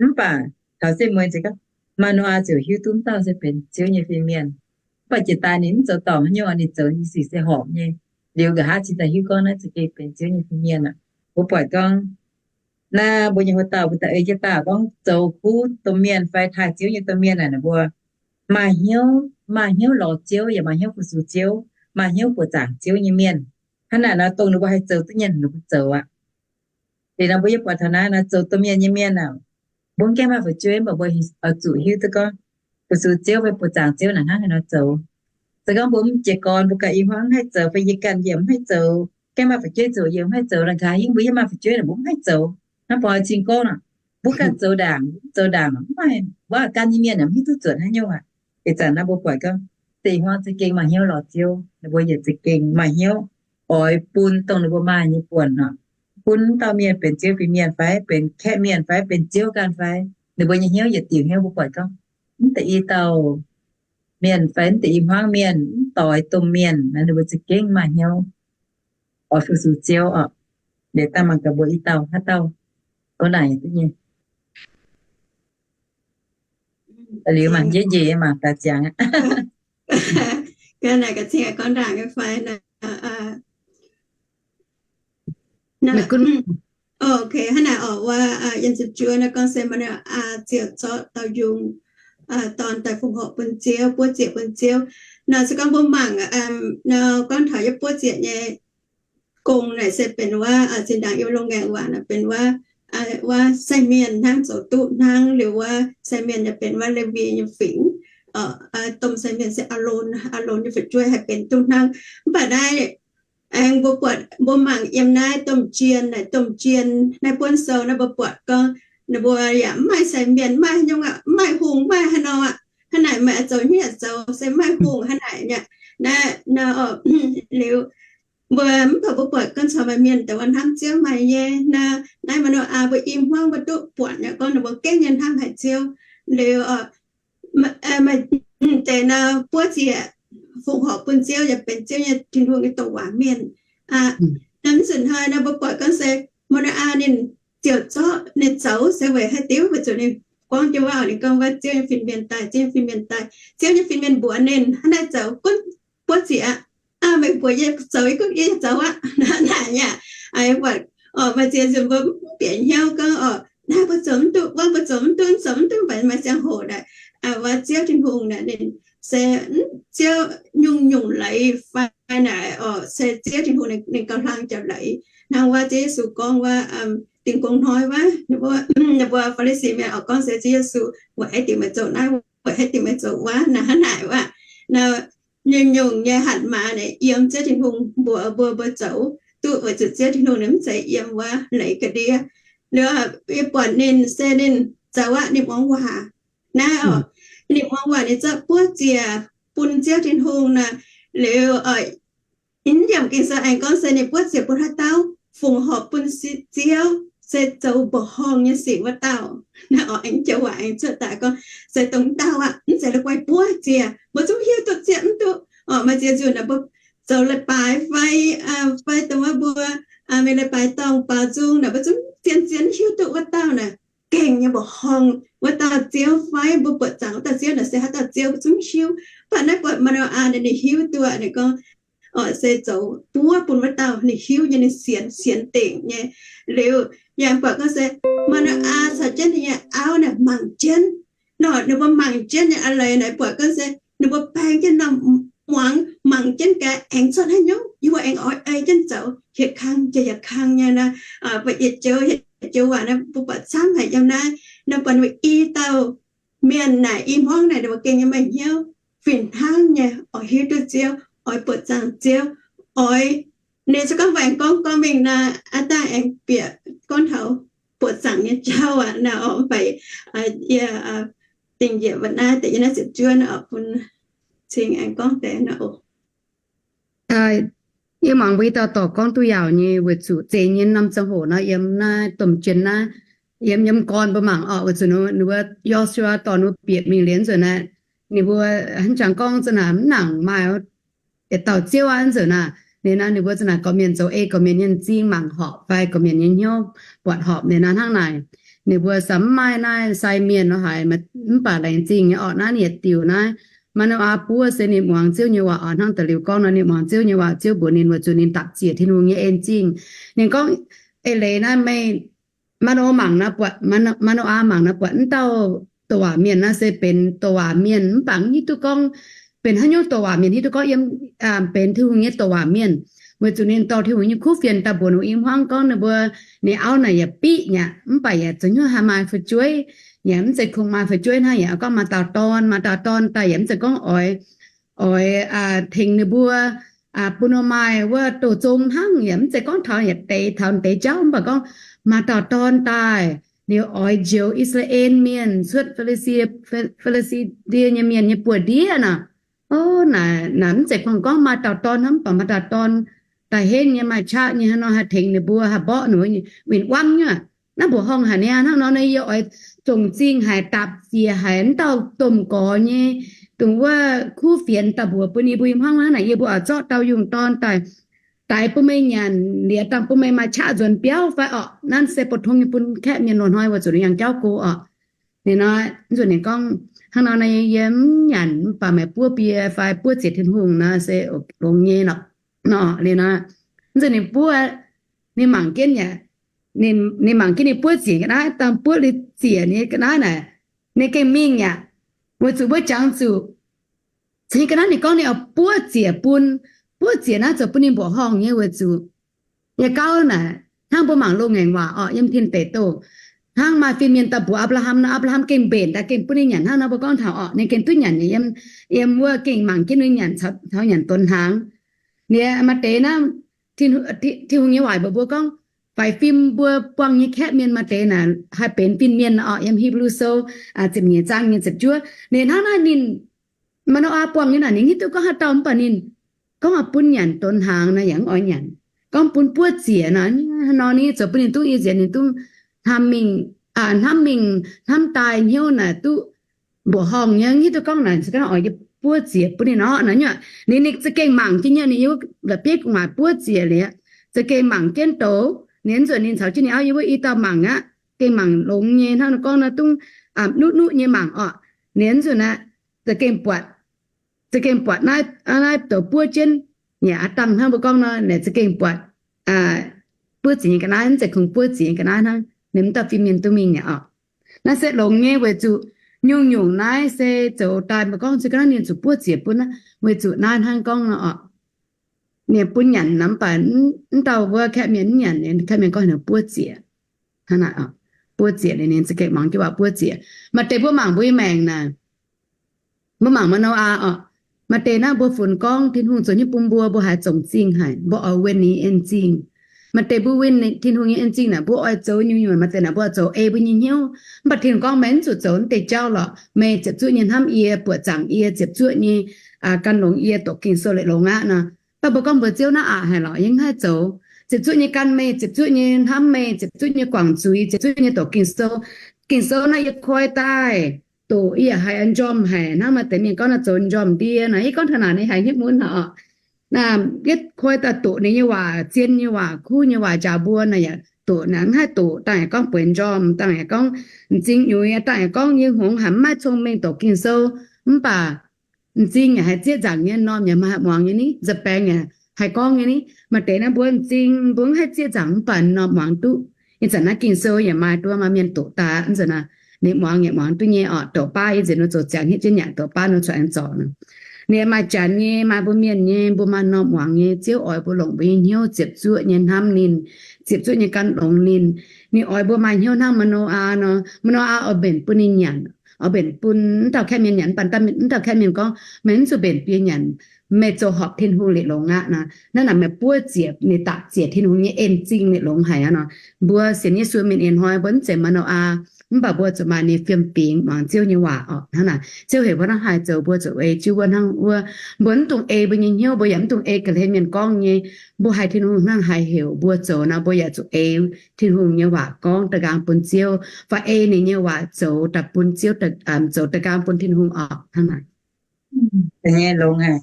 Mv baac taux setv mueiz nzengc gorngv, Maa^no^aa ziouc hiuv duqv mv dauh se benx Ziouv nyei fin-mienh. Mv baac jiex daaih ninh mv zoux dorngc haaix nyungc, ninh zoux nyei sic se horpc nyei. Liuz nqa'haav cingx daaih hiuv gorngv naaiv za'gengh benx Ziouv nyei fin-mienh aqv. Mbuo buatc gorngv naaiv mbuo nyei hoc dauh mbuo da'eix jienv daaih gorngv zoux kuv domh mienh fai taaih Ziouv nyei domh mienh naaic, mbuo maaih hnyouv, maaih hnyouv lorz Ziouv yaac maaih hnyouv fu-sux Ziouv, maaih hnyouv buoqc zaangc Ziouv nyei mienh. Hnangv naaic nor dongh ninh mbuo haih zoux duqv nyei ninh mbuo zoux aqv. Liuz nor mbuo yie buatc taux naaiv nor zoux domh mienh nyei mienh aac, mbuo mv gaengh maaih fu'jueiv mv baac mbuo oix zuqc hiuv duqv gorngv fu-sux Ziouv fai buoqc zaangc Ziouv naaic hnangv haaix nor zoux. Se gorngv mbuo mv jiez gorn, mbuo ganh i hmuangv mv haih zoux fai yie ganh yie mv haih zoux, gaengh maaih fu'jueiv zoux yie mv haih zoux, la'gaax yie mbuo yie maaih fu'jueiv naaic mbuo mv haih zoux. Hnangv boi cing gorngv nor, mbuo ganh zoux ndaangc, mbuo zoux ndaangc nor mv maaih, mbuo ganh nyei mienh mv hiuv duqv zuotc haaix nyungc aqv. Ih zanc naaiv mbuo buatc gorngv deix hmuangv za'gengh maaih hnyouv lorz Ziouv, ninh mbuo yietc za'gengh maaih hnyouv oix bun dongh ninh mbuo maaih nyei buonc nor, bun dauh mienh benx Ziouv fin-mienh fai benx kaeqv mienh fai benx Ziouv ganh fai, ninh mbuo nyei hnyouv yietc diuc hnyouv mbuo buatc gorngv mv deix i dauh mienh fai mv deix i hmuangv mienh, mv doix domh mienh naaic ninh mbuo za'gengh maaih hnyouv oix fu-sux Ziouv oc. Liuz daaih mangc gaax mbuo i dauh haaix dauh gorngv naaic duqv nyei. Liuz mangc njiec njiec mangc daaih ziangx aqv. Hnangv naaic oc, wuov yiem ziepc juov naaiv gorngv se maaih aa ziouc zorqv dauh yungz dorn daaih fongc horc bun Ziouv, buov ziec bun Ziouv. Naaiv se gorngv mbuo mangc nor gorngv taux yie buov ziec nyei gong naaic se benx wuov zinh ndaangc yiem loz-ngaengc waac naaic benx wuov, wuov sai mienh hnangv zoux duqv hnangv. Liuz wuov sai mienh yaac benx wuov Lewi nyei fingx. Domh sai mienh se Aalon, Aalon nyei fu'jueiv haih benx duqv hnangv. Mv baac naaiv aengx mbuo buatc mbuo mangc yiem naaiv domh jien naaic, domh jien naaiv buonv sou naaiv mbuo buatc gorngv ninh mbuo yaac mv maaih sai mienh, mv maaih haaix nyungc aqv, mv maaih hungh, mv maaih haaix nor aqv. Hnangv naaic meih oix zoux hnyouv zoux se mv maaih hungh hnangv naaic nyei. Naaiv, naaiv liuz mbuo mv baac mbuo buatc gorngv caux maaih mienh daaih hnamv Ziouv maaih nyei. Naaiv, naaiv Maa^no^aa mbuo i hmuangv mbuo duqv buatc nyei gorngv ninh mbuo gengh nyei hnamv haic Ziouv. Liuz maaih deix naaiv buov ziec fongc horc bun Ziouv yaac benx Ziouv nyei Tin-Hungh nyei douc waac mienh. Naaiv mv zuqc hnoi naaiv mbuo buatc gorngv se Maa^no^aa ninh ziouc zorqv ninh zoux se weic haaix diuc? Weic zuqc ninh gorngv jienv wuov, ninh gorngv wuov Ziouv nyei fin-mienh daaih, Ziouv nyei fin-mienh daaih, Ziouv nyei fin-mienh mbuox ninh hnangv naaiv zoux gunv buov ziec aqv. Meih mbuox yie zoux, yie gunv yie zoux aqv. Naaiv yaac buatc oc, maaih ziex nzunc mbuo mv bieqc hnyouv gorngv oc, naaiv mbuo zoux mv duqv, wuov mbuo zoux mv duqv, zoux mv duqv, mv baac maaih ziangh hoc naaic wuov Ziouv Tin-Hungh naaic ninh se Ziouv nyungc-nyungc leiz fai naaic oc, se Ziouv Tin-Hungh ninh gauh hlang jauv leiz. Hnangv wuov Ziouv Yesu gorngv wuov, dingh gong hnoi wuov, ninh mbuo Faa^li^si mienh oc gorngv se Ziouv Yesu weic haaix diuc meih zoux naaiv, weic haaix diuc meih zoux wuov, naaiv hnangv naaic wuov. Naaiv nyungc-nyungc nyei hatc maaz naaic yiem Ziouv Tin-Hungh mbuox mbuo, mbuo zoux duqv weic zuqc Ziouv Tin-Hungh ninh mv zeiz yiem wuov leiz ga'ndiev. Liuz yie buatc ninh se ninh zoux aqv, ninh muangx waac. Naaiv oc, ninh muangx waac ninh zorqv buov ziec bun Ziouv Tin-Hungh naaic. Liuz yiem Ging-Sou aengx gorngv se ninh buov ziec bun haaix dauh? Fongc horc bun Ziouv, se zoux mbuoqc horngh nyei sic wuov dauh. Naaiv oc, aengx joux waac aengx cuotv daaih gorngv se dongh dauh aqv, mv zeiz la'guaih buov ziec. Mbuo zungv hiuv duqv zieqv mv duqv oc. Maaih ziex nzunc naaic mbuo zoux leiz-baaix fai, fai dongh wuov mbuo mingh leiz-baaix dorngh baaux nzung naaic, mbuo zungv zien-zien hiuv duqv wuov dauh naaic gengh nyei mbuoqc horngh wuov dauh Ziouv fai mbuo buoqc zaangc wuov dauh Ziouv naaic se haaix dauh Ziouv mbuo zungv hiuv. Mv baac naaiv buatc Maa^no^aa ninh hiuv duqv, ninh gorngv oc, se zoux buov bun wuov dauh ninh hiuv nyei, ninh sienx, sienx dingc nyei. Liuz yaac buatc gorngv se Maa^no^aa caux jienv ninh nyei auv naaic mangc jienv. Nor ninh mbuo mangc jienv nyei a'leiz naaic buatc gorngv se ninh mbuo baeng jienv norm muangx, mangc jienv gaax aengx cuotv haaix nyungc, yie mbuo aengx oix ei jienv zoux, hieh kang jiex hieh kang nyei naaiv. Mbuo yietc joux, yietc joux waac naaiv mbuo buatc camv haic yiem naaiv. Naaiv buatc ninh mbuo i dauh mienh naaic i hmuangv naaic ninh mbuo gengh nyei maaih hnyouv fih hnangv nyei oix hiuv duqv Ziouv, oix buoqc zaangc Ziouv, oix, ninh se gorngv mbuo aengx gorngv gorngv mingh naaic, aa dangh aengx bieqc gorngv taux buoqc zaangc nyei jauv aqv. Naaiv oc, mv baac yie dingh njiec mbuo naaiv deix yiem naaiv ziepc juov naaiv oc, bun cing aengx gorngv deix naaiv oc. Yie mangc mbuo i dauh dorc gorngv duqv yaauc nyei, weic zuqc zeiz nyei norm ziangh hoc nor yiem naaiv domh jien naaiv, yiem, yiem gorn mbuo mangc oc, weic zuqc ninh mbuo Yo^su^waa dorh ninh mbuo bieqc mingh liuz nzunc naaiv, ninh mbuo hnangv jangx gorngv za'naaic mv nangc maaih yietc dauh Ziouv aqv nzunc naaic. Ninh naaiv ninh mbuo za'naaic gorqv-mienh zoux ei gorqv-mienh nyei m'zing mangc horpc fai gorqv-mienh nyei hnyouv buatc horpc ninh naaiv hnangv naaic. Ninh mbuo samx mv maaih naaiv sai mienh nor haic, mv baac laengz zingh nyei orqc, naaiv yietc diuc naaiv Maa^no^aa buov se ninh muangx Ziouv nyei waac oc. Hnangv da'liuz gorngv nor, ninh muangx Ziouv nyei waac, Ziouv mbuox ninh weic zuqc ninh dapv ziec Tin-Hungh nyei en-zingh. Ninh gorngv, eix leiz naaiv meih, Maa^no^aa mangc naaiv buatc, Maa^no^aa mangc naaiv buatc wuov dauh douc waac mienh naaiv se benx douc waac mienh mv baac mv hiuv duqv gorngv benx haaix nyungc douc waac mienh, hiuv duqv gorngv yiem benx Tin-Hungh nyei douc waac mienh. Weic zuqc ninh dorh Tin-Hungh nyei kuv fienx daaih mbuox Noyaa hmuangv gorngv ninh mbuo, ninh auv naaic yaac biqv nyei mv baac yaac zoux hnyouv haih maaih fu'jueiv, yaac mv zeiz kungx maaih fu'jueiv hnangv, yaac gorngv maaih dauh dorn, maaih dauh dorn daaih yaac mv zeiz gorngv oix, oix tengx ninh mbuo bun ninh maaih wuov douz zong hnangv, yaac mv zeiz gorngv taux yaac deix taux deix jauv, mv baac gorngv maaih dauh dorn daaih, liuz oix njoux I^saa^laa^en Mienh cuotv Fi^li^si, Fi^li^si^ndie nyei mienh nyei buoz-ndiev nor. Naaic, naaic mv zeiz kungx gorngv maaih dauh dorn hnangv, mv baac maaih dauh dorn daaih henv nyei, maaih qaqv nyei hnangv nor haih tengx ninh mbuo, haih mborqv ninh mbuo win-wangv nyei. Naaiv mbuoqc horngh haic niaa. Hnangv nor naaiv yie oix zongc zingh haic, dapv ziec haic wuov dauh domh gorx nyei, dongh wuov kuv fienx daaih mbuox bun yie mbuo nyei hmuangv hnangv naaic, yie mbuo oix zorqv dauh yungh dorn daaih, daix bun meih nyanc liuz dangh bun meih maaih qaqv nzuonx biauv fai orqc? Naaiv se pou-tong nyei bun kaeqv mienh loz-hnoi weic zuqc ninh yangh jauv go orqc. Ninh nor, nzunc ninh gorngv, hnangv nor naaiv yie mv nyanc mv baac meih buov bie fai buov ziec Tin-Hungh nor se longx nyei nor. Nor, ninh nor, nzunc ninh buov, ninh mangc jienv yaac, ninh mangc jienv ninh buov ziec ga'naaiv, dangh buov liuz ziec nyei ga'naaiv naaic, ninh gengh mingh yaac, weic zuqc mbuo jangx zuqc cingx ga'naaiv ninh gorngv ninh oix buov ziec bun, buov ziec naaiv zoux bun ninh mbuoqc horngh nyei weic zuqc yietc gauh naaic hnangv mbuo mangc loz-ngaengc waac orqc, yiem tin deic doz, hnangv maaih fin-mienh daaih mbuox Apc^laa^ham nor, Apc^laa^ham gengh mbenc daaih gengh bun ninh nyanc hnangv nor, mbuo gorngv taux orqc, ninh gengh duqv nyanc, yiem wuov gengh mangc jienv ninh nyanc caux nyanc donx hnaangx. Ninh maaih deix naaiv, Tin-Hungh nyei waac mbuox mbuo gorngv, faix fim mbuo buangh nyei kaeqv mienh maaih deix naaic haih benx fin-mienh orqc, yiem Hipv^lu Sou ziepc nyeic zaang nyei ziepc juov. Ninh hnangv naaiv ninh, Maa^no^aa buangh nyei naaic ninh hiuv duqv gorngv haaix dauh mv baac ninh gorngv oix bun nyanc donx hnaangx nor yaac mv oix nyanc, gorngv bun buov ziec nor, nor ni zoux bun ninh dungv i nzienx ninh dungv hnamv mingh, hnamv mingh hnamv daaih hnyouv naaic duqv mbuoqc horngh nyei, hiuv duqv gorngv naaic se gorngv oix buov ziec bun ninh orqc nor. Ninh, ninh za'gengh mangc jienv nyei, ninh yiem la'bieiv gu'nguaaic buov ziec liuz, za'gengh mangc jienv douz. Ninh nzunc ninh caux jienv ninh auv yiem wuov i dauh mangc aqv, gengh mangc longx nyei hnangv nor gorngv nor dungv nuqv nuqv nyei mangc orqc. Ninh nzunc aqv, za'gengh buatc, za'gengh buatc naaiv, naaiv douz buov jienv, yaac aav dangh hnangv mbuo gorngv nor, ninh za'gengh buatc buov ziec nyei ga'naaiv, mv zeiz kungx buov ziec nyei ga'naaiv hnangv, ninh mv dauh fin-mienh duqv mingh nyei orqc. Naaiv se longx nyei weic zuqc nyungc-nyungc naaiv se zoux daaih mbuo gorngv se ga'naaiv ninh zuqc buov ziec bun naaiv, weic zuqc naaiv hnangv gorngv nor orqc, ninh bun nyanc nor mv baac mv dauh wuov kaeqv mienh mv nyanc, kaeqv mienh gorngv ninh buov ziec. Hnangv naaic, buov ziec liuz ninh za'gengh muangx jienv waac buov ziec. Maaih deix mbuo mangc mbuo nyei maengc naaic, mbuo mangc Maa^no^aa orqc, maaih deix naaiv mbuo funx gorngv Tin-Hungh zoux nyei bun mbuo, mbuo haiz zongc zingh haic, mbuo oix win ninh en-zingh. Maaih deix mbuo win Tin-Hungh nyei en-zingh naaic, mbuo oix zoux nyungc-nyungc, maaih deix naaic mbuo oix zoux ei mbuo nyei hnyouv. Mv baac Tin-Hungh gorngv, meih mv zuqc zoux naaiv deix jauv lorqc. Meih ziepc zuoqv nyei hnamv yie, buoqc zaangc yie, ziepc zuoqv nyei gan longx yie, doqc Ging-Sou leiz longx aqv nor. Mv baac mbuo gorngv mbuox Ziouv naaiv aqc haic lorqc, yie mv haih zoux. Ziepc zuoqv nyei gan meih, ziepc zuoqv nyei hnamv meih, ziepc zuoqv nyei guangc zuiz, ziepc zuoqv nyei doqc Ging-Sou. Ging-Sou naaiv yie koi daaih doqc yie yaac haiz njormh haic. Hnangv maaih deix mienh gorngv naaiv zoux njormh ndie nor, yie gorngv taux naaic ninh haiz hnyouv mun haic orqc. Yie koi daaih doqc ninh nyei waac, zien nyei waac, kuv nyei waac njaaux mbuo naaic yaac doqc naaic mv haih doqc, dangh yaac gorngv bueix njormh, dangh yaac gorngv m'zing nyuiz, dangh yaac gorngv yie hngongx haic mv maaih cong-mengh doqc Ging-Sou. Mv baac m'zing yaac haiz zieqv nzaangc nyei, m'normh yaac maaih haih muangx nyei ni, nza'baengx yaac haih gorngv nyei ni. Maaih deix naaiv mbuo m'zing mbuo mv haih zieqv nzaangc mv baac m'normh muangx duqv. Ih zanc naaiv Ging-Sou yaac maaih duqv maaih mienh doqc daaih, ih zanc naaiv ninh muangx yaac muangx duqv nyei orqc. Doqc baav ih zanc ninh zoux ziangx hietv jienv nyanc, doqc baav ninh cuotv aengx zorc nor. Ninh maaih janx nyei, maaih mbuo mienh nyei, mbuo maaih m'normh muangx nyei. Ziouv oix mbuo longc mbuo nyei hnyouv ziepc zuoqv nyei hnamv ninh, ziepc zuoqv nyei gan longx ninh. Ninh oix mbuo maaih hnyouv hnangv Maa^no^aa nor. Maa^no^aa oix mbenc bun ninh nyanc, oix mbenc bun mv dauh kaeqv mienh nyanc, mv baac mv dauh kaeqv mienh gorngv, meih mv zuqc mbenc bie nyanc, meih zoux horpc Tin-Hungh leiz longx aqv nor. Naaiv naaic meih buov ziec, ninh dapv ziec Tin-Hungh nyei en-zingh leiz longx haic aqv nor. Mbuo sienx Yesu mienh ih hnoi mbuo mv zeiz Maa^no^aa, mv baac mbuo zuqc maaih ninh fiem-fingx muangx Ziouv nyei waac orqc. Hnangv naaic Ziouv heuc mbuo hnangv haaix zoux mbuo zuqc ei jienv wuov hnangv wuov. Mbuo mv dungx ei mbuo nyei hnyouv, mbuo yaac mv dungx ei ga'hlen mienh gorngv nyei. Mbuo haiz Tin-Hungh hnangv haaix heuc mbuo zoux nor, mbuo yaac zuqc ei Tin-Hungh nyei waac gorngv da'nqaang bun Ziouv, fai ei ninh nyei waac zoux daaih bun Ziouv, zoux da'nqaang bun Tin-Hungh orqc. Hnangv naaic. Nyei longx haic.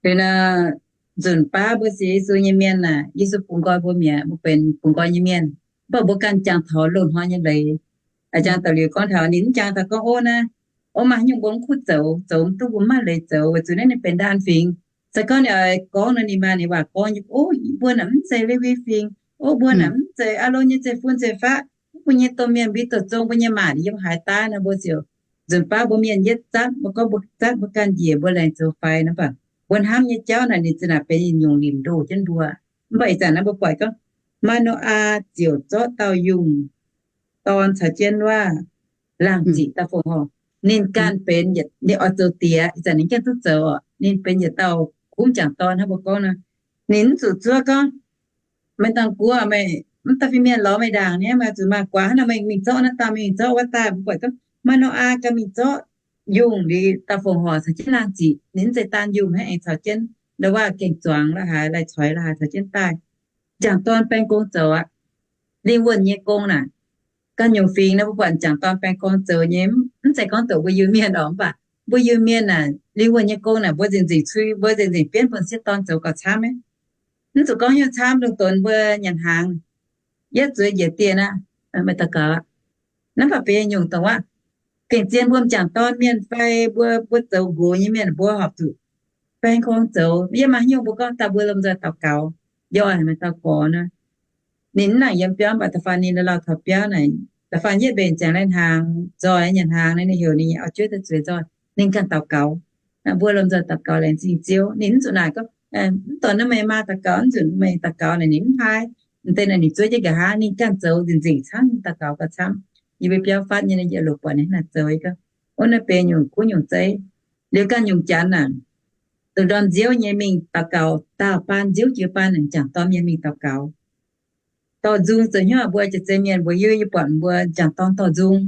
Liuz nor, nzunc baav mbuo sienx Yesu nyei mienh aah, Yesu bungx nqoi mbuo mi'aqv, mbuo benx bungx nqoi nyei mienh. Mv baac mbuo ganh jangx taux loz-hnoi nyei leiz. A'jangx da'liuz gorngv taux ninh mv jangx daaih gorngv, ov naaiv Ov, maaih haaix nyungc mbuo mv kuv zoux, zoux mv duqv, mbuo mv maaih leiz zoux, weic zuqc naaiv ninh benx ndaanh fingx. Se gorngv ninh oix gorngv nor, ninh maaih ninh waac gorngv, ov, mbuo naaic mv zeiz Lewi fingx, ov, mbuo naaic mv zeiz Aalon nyei zeiv-fun zeiv-faqv, mbuo nyei domh mienh mbuo doqc zong mbuo nyei maanc yiem haaix daaih nor, mbuo ziouc nzunc baav mbuo mienh yietv zatv, mbuo gorngv mbuo zatv mbuo ganh njiec mbuo laengz zoux faix nor, mv baac mbuo hnamv nyei jauv naaic ninh za'naaic benx yietc nyungc limc ndoh jienv mbuo. Mv baac ih zanc naaiv mbuo buatc gorngv Maa^no^aa ziouc zorqv dauh yungh dorn caux jienv wuov laangh ziqc dauh fongc horc. Ninh ganh benx, ninh oix zoux diex, ih zanc ninh ganh duqv zoux oc, ninh benx yietc dauh kuv m'jangc dorn hnangv mbuo gorngv nor. Ninh mv zuqc zuov gorngv, meih dangh guoqv, meih mv dauh fin-mienh lorz meih ndaangc niaa, meih zuqc maaih guaax hnangv nor, meih mingh zorqv naaiv dauh, mingh zorqv wuov dauh. Mv baac Maa^no^aa ganh mingh zorqv yungh liuz dauh fongc horc caux jienv laangh ziqc, ninh mv zeiz daan yungh hnangv, aengx caux jienv ndau wuov gengh zuangx la'haaix, lai-coix la'haaix caux jienv daaih. M'jangc dorn baeng gong zoux aqv. Lingh wuonh nyei gong naaic, ganh nyungc fingx nor mbuo buatc m'jangc dorn baeng gong zoux nyei, mv zeiz gorngv doqc mbuo Iu-Mienh oc, mv baac mbuo Iu-Mienh naaic lingh wuonh nyei gong naaic mbuo nzengc nzengc cui, mbuo nzengc nzengc bienv bun sieqv dorn zoux gauh camv. Mv zuqc gorngv hnyouv camv lungh donx mbuo nyanc hnaangx yietv zueiz njiec dieh naaiv, meih daux gaux aqv. Naaiv mv baac benx nyungc dongh aqv, gengh zien mbuo m'jangc dorn mienh fai mbuo, mbuo zoux nqox nyei mienh mbuo horpc zuqc baeng gong zoux. Yiem maaih haaix nyungc mbuo gorngv daaih mbuo lomh nzoih daux gaux, yie oix haaix meih daux gorx nor, ninh mv nangc yiem biauv, mv baac da'faanh ninh la'lauh taux biauv naaic, da'faanh yietv mbenc ziangx lai hnaangx, nzoih nyanc hnaangx naaiv, ninh heuc ninh nyei auv-jueiv daaih zueiz nzoih, ninh ganh daux gaux. Mbuo lomh nzoih daux gaux laengz zingh Ziouv. Ninh mv zuqc naaic gorngv, mv dorh naaiv meih maa daux gaux, mv zuqc meih daux gaux naaic, ninh mv haih. M'deix naaic ninh zuov jienv nqa'haav, ninh ganh zoux nzengc nzengc camv, ninh daux gaux gauh camv. Yie mbuo biauv fatv nyei, yie loc buatc ninh naaic zoux, yie gorngv, ov, naaiv benx nyungc kuv nyungc zeiv. Liuz ganh nyungc janx naaic, dongh ndorm nziouv nyei mingh daux gaux, daauh baan nziouv jiex baan, m'jangc dorn mienh mingh daux gaux. Dorh nzung zoux hnyouv, mbuo jiex zei mienh mbuo hiuv, yie buatc mbuo m'jangc dorn dorh nzung.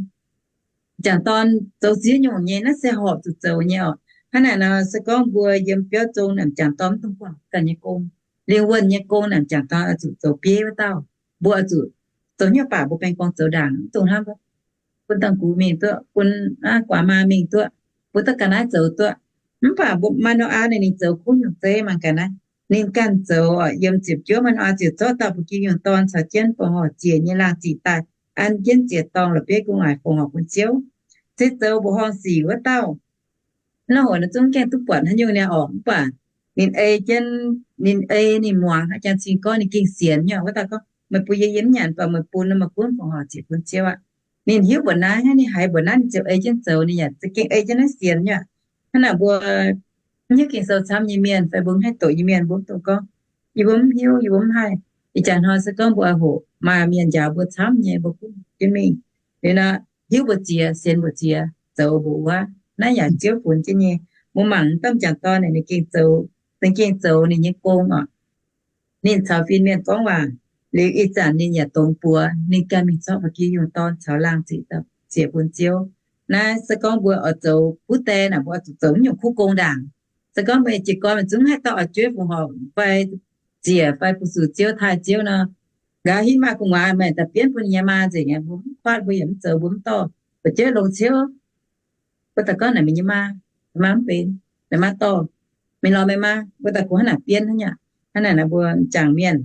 M'jangc dorn zoux ziex nyungc nyei, naaiv se horpc zuqc zoux nyei oc. Hnangv naaic nor, se gorngv mbuo yiem biauv zong naaic, m'jangc dorn mv dungx guangc ganh nyei gong. Lingh wuonh nyei gong naaic, m'jangc dorn oix zuqc zoux bieiv wuov dauh. Mbuo oix zuqc zoux hnyouv baac mbuo baeng gong zoux ndaangc, mv dungx hnamv bun dangh gux mingh duqv, bun guaax maa mingh duqv, mbuo duqv ga'naaiv zoux duqv. Mv baac Maa^no^aa ninh, ninh zoux kuv nyungc zeiv mangc gaax naaiv. Ninh ganh zoux, yiem ziepc juov, Maa^no^aa ziouc zorqv dauh ba'gi yungh dorn caux jienv fongc horc ziec nyei laangh ziqc daaih, an jienv ziec-dorngh la'bieiv gu'nguaaic fongc horc bun Ziouv. Se zoux mbuoqc horngh sic wuov dauh. Naaiv hoc naaiv zungv gaengh duqv buatc haaix nyungc niaa orqc, mv baac ninh ei jienv, ninh ei ninh muangx haaix jangx cing gorngv ninh gengh sienx nyei. Wuov dauh gorngv, meih bun yie, yie mv nyanc, mv baac meih bun nor, meih gunv fongc horc ziec bun Ziouv aqv. Ninh hiuv mbuoqc naaiv, ninh haiz mbuoqc naaiv, ninh ziouc ei jienv zoux, ninh yaac za'gengh ei jienv naaiv sienx nyei. Hnangv naaic mbuo mv hiuv gengh sou camv nyei mienh fai mbuo mv haih doqc nyei mienh, mbuo mv dungx gorngv, yie mbuo mv hiuv, yie mbuo mv haih. Ih jaax hnoi se gorngv mbuo oix hoqc maaih mienh njaaux mbuo camv nyei, mbuo gunv jienv mingh. Liuz nor, hiuv mbu'ziex, sienx mbu'ziex, zoux mbu'wuov. Naaiv yaac Ziouv funx jienv nyei. Mbuo mangc domh m'jangc dorn naaic, ninh gengh zoux, ninh gengh zoux ninh nyei gong oc. Ninh caux fin-mienh gorngv waac, liuz ih zanc ninh yaac dongz buoz, ninh ganh mingh zorqv ba'gi yungh dorn caux laangh ziqc ziec bun Ziouv. Naaiv se gorngv mbuo oix zoux kuv die naaic, mbuo oix zuqc zoux mv nyungc kuv gong ndaangc. Se gorngv meih jiez gorn meih zungv haih dauh oix-jueiv fongc horc fai ziec fai fu-sux Ziouv, taaih Ziouv nor, nqa'haav hingv maaih gu'nguaaz meih daaih bienv bun ninh nyei maa nzengc, mbuo mv kuatv, mbuo yaac mv zoux, mbuo mv dorh. Fu'jueiv longx ciouv, mbuo daaih gorngv naaic meih nyei maa, meih maa mv benx, meih maa dorh, mingh lorz meih maa, mbuo daaih kungx hnangv naaic bienv hnangv nyei. Hnangv naaic naaic mbuo m'jangc mienh,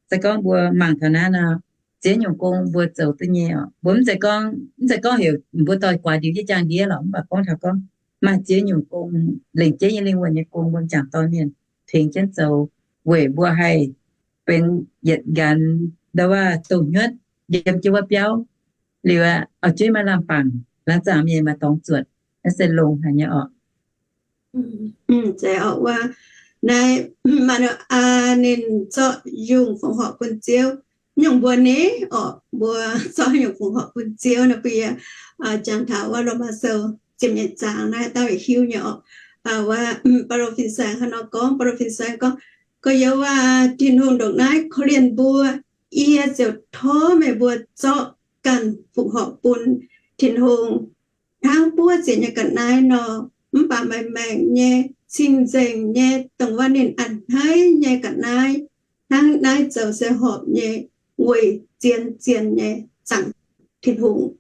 se gorngv mbuo mangc taux naaiv nor, ziex nyungc gong mbuo zoux duqv nyei oc. Mbuo mv zeiz gorngv, mv zeiz gorngv heuc mbuo dorh guaax ndiux jienv jaang-ndiev lorqc, mv baac gorngv taux gorngv maaih ziex nyungc gong, lengc jeiv nyei lingh wuonh nyei gong mbuo m'jangc dorn mienh tengx jienv zoux, weic mbuo haih benx yietc nqanx ndau wuov dongh hnyuotv yiem jienv wuov biauv. Liuz aqv, auv-jueiv maaih lamh bangc, laangz zaangc mienh maaih dorngx zuotc, naaiv se longx haic nyei orqc. Zeiz orqc, wuov naaiv Maa^no^aa ninh zorqv yungh fongc horc bun Ziouv. Nyungc mbuo ni orqc, mbuo zorqv nyungc fongc horc bun Ziouv nor, bun yie jangx taux wuov Lomaa Sou ziepc nyeic zaang naaiv dauh hiuv nyei orqc. Wuov Baulo fin-saeng hnangv nor gorngv, Baulo fin-saeng gorngv, gorx-youz aac, Tin-Hungh ndongc naaiv korv-lienh mbuo, yie ziouc tov meih mbuo zorqv ganh fongc horc bun Tin-Hungh hnangv buov ziec nyei ga'naaiv nor, mv baac meih maengc nyei, cing-nzengc nyei, dongh wuov ninh a'hneiv nyei ga'naaiv, hnangv naaiv zoux se horpc nyei weic zien-zien nyei zaangc Tin-Hungh.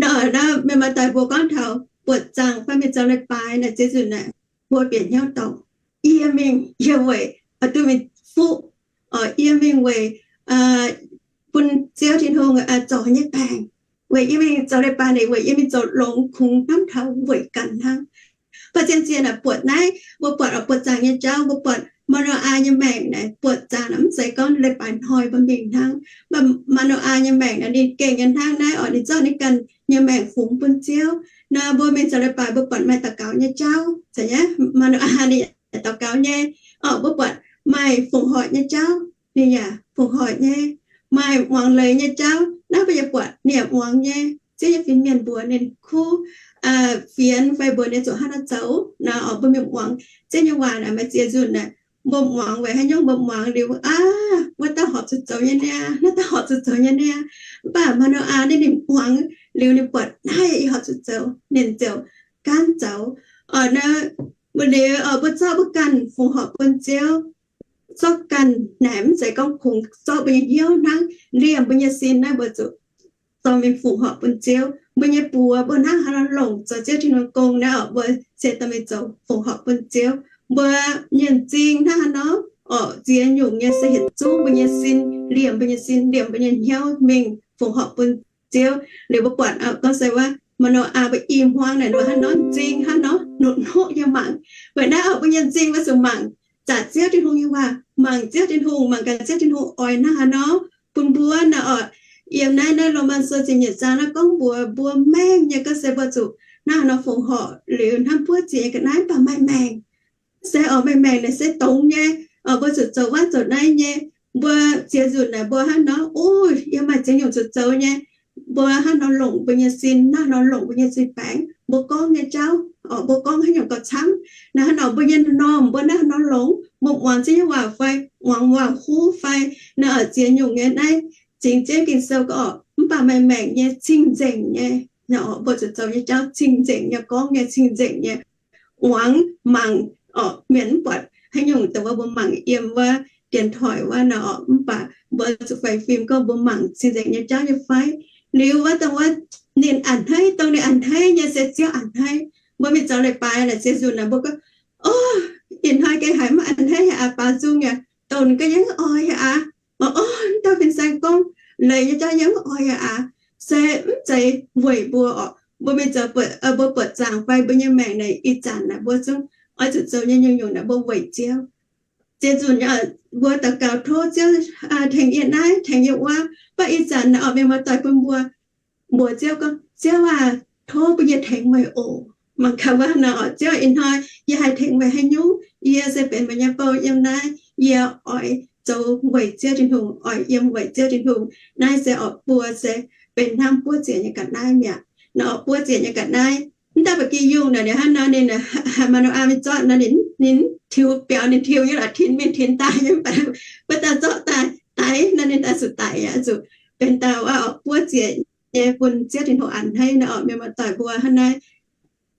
Nor, nor meih maaih daaih mbuo gorngv taux buoqc zaangc fai mingh zoux leiz-baaix naaic, ziex nzunc naaic mbuo bieqc hnyouv dorngc, yie mingh yie weic duqv mingh fuqv, yie mingh weic bun Ziouv Tin-Hungh zorc nyei baengc. weic yiem mingh zoux leiz-baaix naaic, weic yiem mingh zoux longx kungx hnamv taux weic ganh hnangv. Baac zien-zien naaic buatc naaiv, mbuo buatc oix buoqc zaangc nyei jauv, mbuo buatc Maa^no^aa nyei maengc naaic buoqc zaangc naaic mv zeiz gorngv leiz-baaix hnoi mbuo mingh hnangv. Mv baac Maa^no^aa nyei maengc naaic ninh gengh nyei hnangv naaiv oc, ninh zorqv ninh ganh nyei maengc fungx bun Ziouv. Naaiv mbuo mingh zoux leiz-baaix mbuo buatc maaih daux gaux nyei jauv, Maa^no^aa ninh yaac daux gaux nyei oc. Mbuo buatc maaih fongc horc nyei jauv, ninh yaac fongc horc nyei. Maaih muangx leiz nyei jauv, naaiv mbuo yaac buatc ninh yaac muangx nyei. Ziouv nyei fin-mienh mbuox ninh kuv fienx fai mbuox ninh zuqc hnangv naaiv zoux nor oc, mbuo mingh muangx Ziouv nyei waac naaic maaih ziex nzunc naaic, mbuo muangx weic haaix nyungc? Mbuo muangx liuz, aav, wuov dauh horpc zuqc zoux nyei niaa, naaiv dauh horpc zuqc zoux nyei niaa. Mv baac Maa^no^aa naaiv ninh muangx liuz ninh buatc naaiv yie horpc zuqc zoux, ninh ziouc gaanv zoux oc. Naaiv mbuo liuz oc, mbuo zorqv mbuo ganh fongc horc bun Ziouv, zorqv ganh naaic mv zeiz gorngv kungx zorqv mbuo nyei hnyouv hnangv, liemh mbuo nyei sin naaiv mbuo zuqc dorh mingh fongc horc bun Ziouv. Mbuo nyei buoz mbuo hnangv haaix nor longc zoux Ziouv Tin-Hungh gong naaiv oc, mbuo se dorh mingh zoux fongc horc bun Ziouv. Mbuo nyei m'zing hnangv haaix nor oc, ziex nyungc nyei se hietc zungv mbuo nyei sin, liemh mbuo nyei sin, liemh mbuo nyei hnyouv mingh fongc horc bun Ziouv. Liuz mbuo buatc gorngv se wuov Maa^no^aa mbuo i hmuangv naaic nor hnangv nor m'zing hnangv nor nukc nokv nyei mangc. Weic naaiv oc, mbuo nyei m'zing mbuo zuqc mangc zaqc Ziouv Tin-Hungh nyei waac, mangc Ziouv Tin-Hungh, mangc gaax Ziouv Tin-Hungh oix hnangv haaix nor bun mbuo naaic oc. Yiem naaiv, naaiv Lomaa Sou ziepc nyeic zaang naaiv gorngv mbuox mbuo maengh nyei gorngv se mbuo zuqc hnangv haaix nor fongc horc liuz hnamv buov ziec nyei ga'naaiv mv baac maaih maengc. Se oix maaih maengc naaic se dongz nyei oc, mbuo zuqc zoux wuov zoux naaiv nyei. Mbuo ziex nzunc naaic mbuo hnangv nor, o, yie maaih ziex nyungc zuqc zoux nyei. Mbuo hnangv nor longc mbuo nyei sin, hnangv nor longc mbuo nyei zuiz-baengx, mbuo gorngv nyei jauv oc, mbuo gorngv haaix nyungc gauh camv. Naaiv hnangv nor mbuo nyei m'normh mbuo hnangv nor longx, mbuo muangx Ziouv nyei waac fai muangx waac-huv fai naaiv oc, ziex nyungc nyei naaiv zingx Ziouv Ging-Sou gorngv oc, mv baac maaih maengc nyei cing-nzengc nyei. Mbuo zuqc zoux nyei jauv cing-nzengc nyei, gorngv nyei cing-nzengc nyei, muangx mangc oc. Mienh mv buatc haaix nyungc dongh wuov mbuo mangc yiem wuov dienx-toic wuov nor oc, mv baac mbuo zuqc faix fim gorngv mbuo mangc cing-nzengc nyei jauv nyei fai. Liuz wuov dongh wuov ninh a'hneiv, dongh ninh a'hneiv nyei se Ziouv a'hneiv. Mbuo mingh zoux leiz-baaix naaic ziex nzunc naaic mbuo gorngv, o, ih hnoi gengh haiz mv a'hneiv aqv, baaux nzung yaac dongh ga'naaiv yaac mv oix aqv. O, o, mv dauh fin-saeng gorngv leiz nyei jauv yaac mv oix aqv. Se mv zeiz weic mbuo oc, mbuo mingh zoux, mbuo buoqc zaangc fai mbuo nyei maengc naaic ih zanc naaic mbuo zungv oix zuqc zoux nyei nyungc-nyungc naaic mbuo weic Ziouv. Ziex nzunc mbuo daux gaux tov Ziouv tengx yie naaiv tengx yie wuov. Mv baac ih zanc naaic oc, mienh muoz-doic bun mbuo mbuox Ziouv gorngv, Ziouv aac, tov bun yie tengx meih oc. Mangc gaax wuov nor oc, Ziouv, ih hnoi yie haih tengx meih haaix nyungc? Yie se benx meih nyei bou yiem naaiv, yie oix zoux weic Ziouv Tin-Hungh, oix yiem weic Ziouv Tin-Hungh. Naaiv se oc, buo se benx hnangv buov ziec nyei ga'naaiv mi'aqv. Nor oc, buov ziec nyei ga'naaiv, mv daaih ba'gi yungh naaic, hnangv nor ninh, Maa^no^aa mingh zorqv nor ninh, ninh tiux biaux, ninh tiux nyei lorqc, tinx mingh tinx daaih nyei, mv baac wuov dauh zorqv daaih daix nor ninh daaih zuqc daix aqv, zuqc benx dauh wuov oc, buov ziec nyei bun Ziouv Tin-Hungh a'hneiv nor oc. Mienh muoz-doic mbuo hnangv naaiv,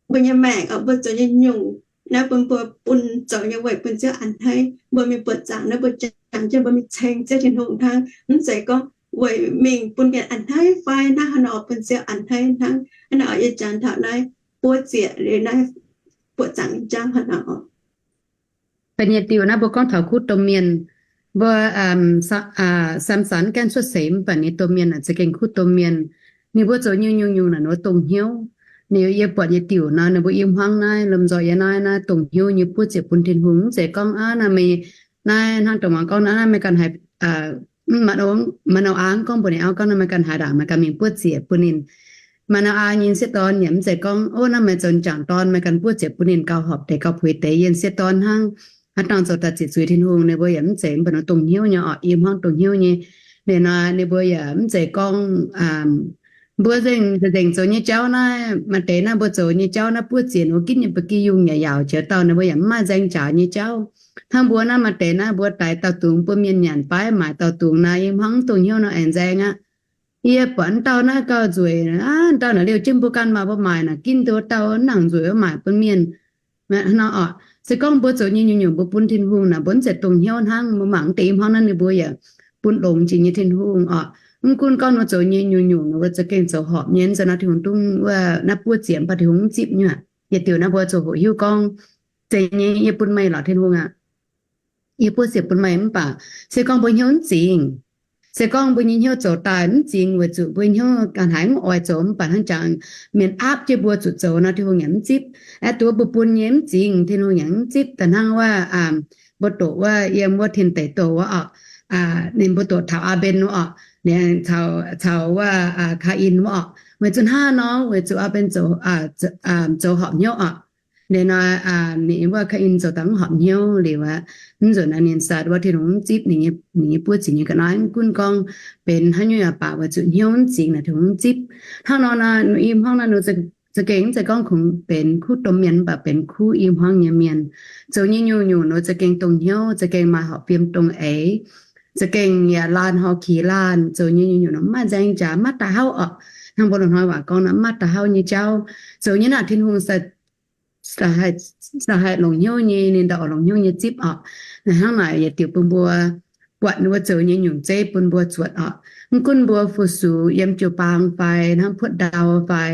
mbuo nyei maengc oc, mbuo zoux nyei nyungc naaiv bun mbuo bun zoux nyei weic bun Ziouv a'hneiv. Mbuo mingh buoqc zaangc naaiv mbuo jangx jienv mbuo mingh ceng Ziouv Tin-Hungh hnangv, mv zeiz gorngv weic mingh bun mienh a'hneiv fai hnangv haaix nor bun Ziouv a'hneiv hnangv. Hnangv naaiv oc, yie jangx taux naaiv buov ziec liuz naaiv buoqc zaangc nyei jauv hnangv nor oc. Da'nyeic diuc naaiv mbuo gorngv taux kuv domh mienh. Mbuo Samson gaengh cuotv seix mv baac ninh domh mienh za'gengh kuv domh mienh. Ninh mbuo zoux nyungc-nyungc naaic ninh mbuo dongh hnyouv. Ninh yie buatc nyei diuc nor ninh mbuo i hmuangv naaiv, lomh nzoih yie naaiv, naaiv dongh hnyouv nyei buov ziec bun Tin-Hungh. Mv zeiz gorngv aav naaiv meih, naaiv hnangv dongh muangx gorngv naaiv, naaiv meih ganh haiz, Maa^no^aa gorngv mbuox ninh auv gorngv naaiv meih ganh haiz ndaangc meih ganh mingh buov ziec bun ninh. Maa^no^aa nyei sieqv dorn yaac mv zeiz gorngv, o, naaiv meih zoux jangc dorn meih ganh buov ziec bun ninh gauh horpc deix gauh puix deix. Yie sieqv dorn hnangv, hnangv dangh zoux daaih ziqc zuiz Tin-Hungh, ninh mbuo yaac mv zeiz mv baac ninh dongh hnyouv nyei oc, i hmuangv dongh hnyouv nyei. Liuz nor ninh mbuo yaac mv zeiz gorngv mbuo nzengc, nzengc zoux nyei jauv naaiv, maaih deix naaiv mbuo zoux nyei jauv naaiv buov ziec ninh mbuo ginv nyei ba'gi yungh yaac yaauc jiex dauh, ninh mbuo yaac mv maaih nzaeng njaaux nyei jauv. Hnangv mbuo naaiv maaih deix naaiv mbuo daix dauh dungz, mbuo mienh nyanc baav maaic dauh dungz naaiv, i hmuangv mv dongh hnyouv nor aengx nzaeng aqv. Yie buatc wuov dauh naaiv gauh nzueic, wuov dauh naaic liouh jienv mbuo ganh maah, mbuo maaic naaic ginv duqv wuov dauh nangc nzueic wuov maaic bun mienh. Nor oc, se gorngv mbuo zoux nyei nyungc-nyungc mbuo bun Tin-Hungh naaic, mbuo mv zeiz dongh hnyouv hnangv. Mbuo mangc mv deix i hmuangv naaiv ninh mbuo yaac bun longx jiex nyei Tin-Hungh oc. Mv gunv gorngv ninh mbuo zoux nyei nyungc-nyungc ninh mbuo za'gengh zoux horpc nyei, mv zeiz nor Tin-Hungh duqv wuov naaiv buov ziec mv baac Tin-Hungh mv zipv nyei. Yietc diuc naaiv mbuo zuqc hoqc hiuv gorngv, zeiz nyei, yie bun meih lorqc Tin-Hungh aac. Yie buov ziec bun meih mv baac se gorngv mbuo hnyouv mv zingc, Se gorngv mbuo nyei hnyouv zoux daaih mv zingx weic zuqc mbuo hnyouv ganh haiz mv oix zoux, mv baac hnangv jangx mienh aapv jienv mbuo zuqc zoux nor, Tin-Hungh yaac mv zipv. Aeqv, duqv mbuo bun nyei mv zingx, Tin-Hungh yaac mv zipv. Da'hnangv wuov, mbuo doqc wuov yiem wuov Tin Deic Douh wuov orqc, ninh mbuo doqc taux Aa^mben wuov orqc, ninh caux wuov Kaa^in wuov orqc, weic zuqc hnangv nor, weic zuqc Aa^mben zoux horpc hnyouv orqc. Liuz nor, ninh wuov Kaa^in zoux daaih mv horpc hnyouv liuz aqv, mv nzunc naaiv ninh sai wuov Tin-Hungh mv zipv ninh nyei buov ziec nyei ga'naaiv. Mv gunv gorngv benx haaix nyungc yaac baac, weic zuqc hnyouv mv zingx naaic Tin-Hungh mv zipv. Hnangv nor, i hmuangv naaiv ninh za'gengh mv zeiz gorngv kungx benx kuv domh mienh, mv baac benx kuv i hmuangv nyei mienh. Zoux nyei nyungc-nyungc nor za'gengh dongh hnyouv, za'gengh maaih horpc fim dongh eix, za'gengh yaac laanh horh kix laanh. Zoux nyei nyungc-nyungc nor mv maaih nzaeng jaax, mv maaih da'hauv orqc. Hnangv mbuo loz-hnoi waac gorngv nor, mv maaih da'hauv nyei jauv. Zoux nyei naaic Tin-Hungh sai haih longc hnyouv nyei, ninh ndau oix longc hnyouv nyei zipv orqc. Hnangv naaic yietc diuc bun mbuo buatc ninh mbuo zoux nyei nyungc zeiv bun mbuo zuotc orqc. Mv gunv mbuo fu-sux yiem jiu-baang fai hnangv puotv ndau fai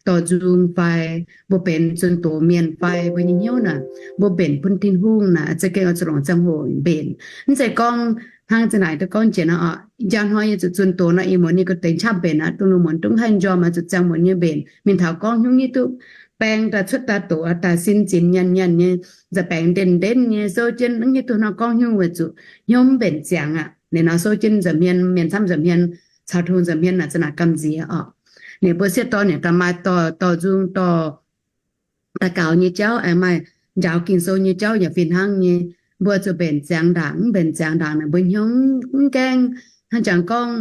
dorh nzung fai mbuo benx zunh doz mienh fai mbuo nyei hnyouv naaic mbuo mbenc bun Tin-Hungh naaic, za'gengh oix zuqc longc ziangh hoc mbenc. Mv zeiz gorngv hnangv zinh naaic duqv gorngv jiex nor orqc, njang hnoi yie zuqc zunh doz nor, ih muonz nyei ga'deix qaqv mbenc aqv, dongh lungh muonz dungv haih njormh, oix zuqc ziangh muonz nyei mbenc. Mingh taux gorngv hnyouv hiuv duqv baeng daaih cuotv daaih doqc daaih sin zinx nyanc nyanc nyei, nza'baengx ndenv ndenv nyei, souv jienv mv hiuv duqv hnangv gorngv hnyouv weic zuqc hnyouv mv mbenc ziangx aqv. Liuz nor souv jienv nza'hmien, mienh camv nza'hmien caux Tin-Hungh nza'hmien naaic za'naaic gamh nziex orqc. Liuz mbuo sieqv dorn yaac daaih maaih dorh, dorh nzung dorh daux gaux nyei jauv, aengx maaih njaaux Ging-Sou nyei jauv yaac fih hnangv nyei. Mbuo zuqc mbenc ziangx ndaangc, mv mbenc ziangx ndaangc naaic mbuo hnyouv mv gaengh hnangv jangx gorngv,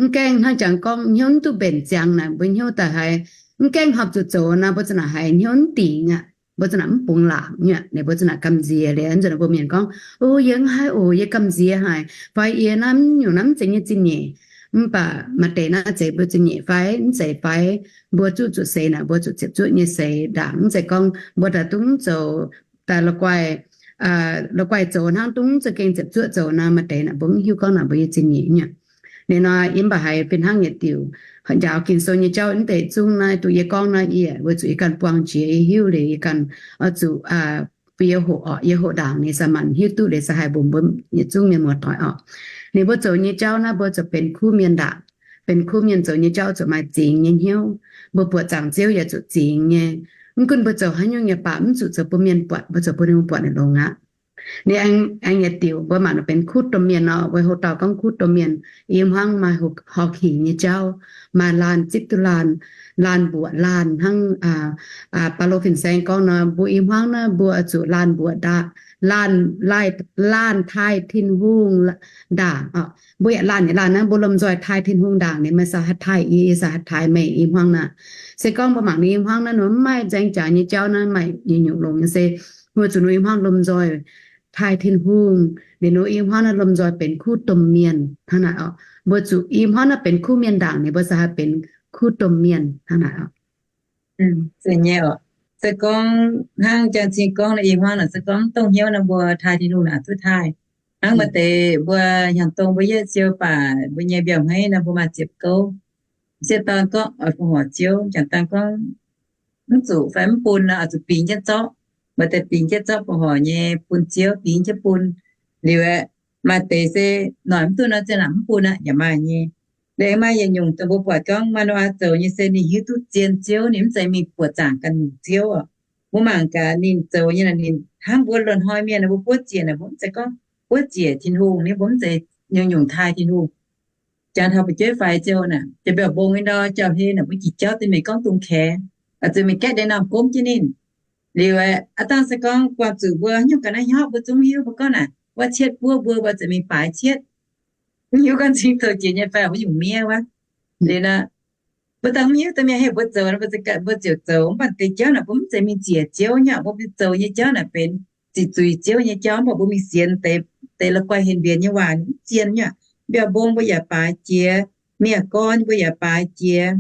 mv gaengh hnangv jangx gorngv hnyouv mv duqv mbenc ziangx naaic mbuo hnyouv daaih haiz mv gaengh horpc zuqc zoux nor, mbuo za'naaic haiz hnyouv mv dingc aqv. Mbuo za'naaic mv bungx laangc nyei, ninh mbuo za'naaic gamh nziex liuz, nzunc mbuo mienh gorngv, O, yie mv haih oc, yie gamh nziex haic, fai yie naaiv nyungc naaiv mv zeiz nyei zingh nyeic. Mv baac maaih deix naaiv zeiz mbuo zingh nyeic fai mv zeiz fai, mbuo zuqc zuqc seix naaic mbuo zuqc ziepc zuoqv nyei seix ndaangc. Mv zeiz gorngv mbuo daaih dungv zoux daaih la'guaih, la'guaih zoux hnangv dungv za'gengh ziepc zuoqv zoux nor, maaih deix naaic mbuo mv hiuv gorngv naaic mbuo nyei zingh nyeic nyei. Liuz nor yie mv baac haiz fih hnangv yietc diuc njaaux Ging-Sou nyei jauv mv deix zungv naaiv duqv yie gorngv naaiv, yie weic zuqc yie ganh buang jiex, yie hiuv liuz yie ganh oix zuqc bun yie hoqc orqc. Yie hoqc ndaangc liuz sa manc hiuv duqv liuz sa haih mbuox mbuo yietc zungv mienh muoz-doic orqc. Ninh mbuo zoux nyei jauv naaiv mbuo zuqc benx kuv mienh ndaangc. Benx kuv mienh zoux nyei jauv zuqc maaih zingx nyei hnyouv. Mbuo buoqc zaangc Ziouv yaac zuqc zingx nyei. Mv gunv mbuo zoux haaix nyungc nyei baac mv zuqc zoux bun mienh buatc, mbuo zoux bun Tin-Hungh buatc naaic longx aqv. Ninh aengx yietc diuc mbuo mangc benx kuv domh mienh nor, weic hoc dauh gorngv kuv domh mienh, i hmuangv maaih horh kingx nyei jauv, maaih laanh zipv duqv laanh, laanh mbuoqc laanh hnangv Baulo fin-saeng gorngv nor, mbuo i hmuangv naaiv mbuo zuqc laanh mbuoqc ndaangc, laanh taaih Tin-Hungh ndaangc. Mbuo yaac laanh yaac laanh naaiv mbuo lomh nzoih taaih Tin-Hungh ndaangc, ninh maaih sa haih taaih yie, yie sa haih taaih meih i hmuangv naaiv. Se gorngv mbuo mangc ninh i hmuangv naaiv nor, mv maaih nzaeng jaax nyei jauv naaiv, maaih nyungc-nyungc longx nyei se mbuo zuqc ninh i hmuangv lomh nzoih taaih Tin-Hungh, ninh i hmuangv naaiv lomh nzoih benx kuv domh mienh hnangv naaic orqc. Mbuo zuqc i hmuangv naaiv benx kuv mienh ndaangc, ninh mbuo sa haih benx kuv domh mienh hnangv naaic orqc. Se gorngv hnangv jang zingh gorngv i hmuangv naaic, se gorngv dongh hnyouv naaiv mbuo taaih Tin-Hungh naaic duqv taaih. Hnangv maaih deix mbuo hnyangx-dongh mbuo yietv siou baac mbuo nyei mbiauh hmeiv naaiv mbuo maaih ziepc gouv. Sieqv dorn gorngv oix fongc horc Ziouv, jangc dangh gorngv mv zuqc fai mv bun nor, oix zuqc bingx jienv zorqv. Maaih deix bingx jienv zorqv fongc horc nyei bun Ziouv, bingx jienv bun. Liuz aeqv, maaih deix se noic mv duqv nor, ziouc naaic mv bun aqv, yaac maaih nyei. Liuz maaih yietc nyungc dongh mbuo buatc gorngv Maa^no^aa zoux nyei se ninh hiuv duqv zien Ziouv, ninh mv zeiz mingh buoqc zaangc ganh nyungc ziouv oc. Mbuo mangc gaax ninh zoux nyei naaic, ninh hnangv mbuo loz-hnoi mienh mbuo buov ziec naaic, mbuo mv zeiz gorngv buov ziec Tin-Hungh, ninh mbuo mv zeiz nyungc-nyungc taaih Tin-Hungh. Jangx taux fu'jueiv faix ziouc naaic, jiex mbiaauc mbong nyei ndau jauv-hlen naaic, mbuo jiex jauv deix mingh gorngv dongh kaeqv, oix zuqc mingh gaeqv deix normh gomv jienv ninh. Liuz aeqv, aav dangh se gorngv buangh zuqc mbuo hnyouv ga'naaiv hnyouv, mbuo zungv hiuv mbuo gorngv naaic, wuov cietv buov mbuo, mbuo zuqc mingh baaix cietv. Mv hiuv gorngv cingx zoux jiex nyei fai mbuo nyungc miev wuov. Liuz naaic, mbuo dangh mv hiuv dongh mienh heuc mbuo zoux, mbuo ziouc zoux. Mv baac deix jauv naaic mbuo mv zeiz mingh ziec Ziouv nyei. Mbuo mingh zoux nyei jauv naaic benx ziqc zuiz Ziouv nyei jauv, mv baac mbuo mingh sienx deix la'guaih hemx mbienx nyei waac, mv zien nyei. Mbiaauc mbong mbuo yaac baaix jiex, miev gorn mbuo yaac baaix jiex.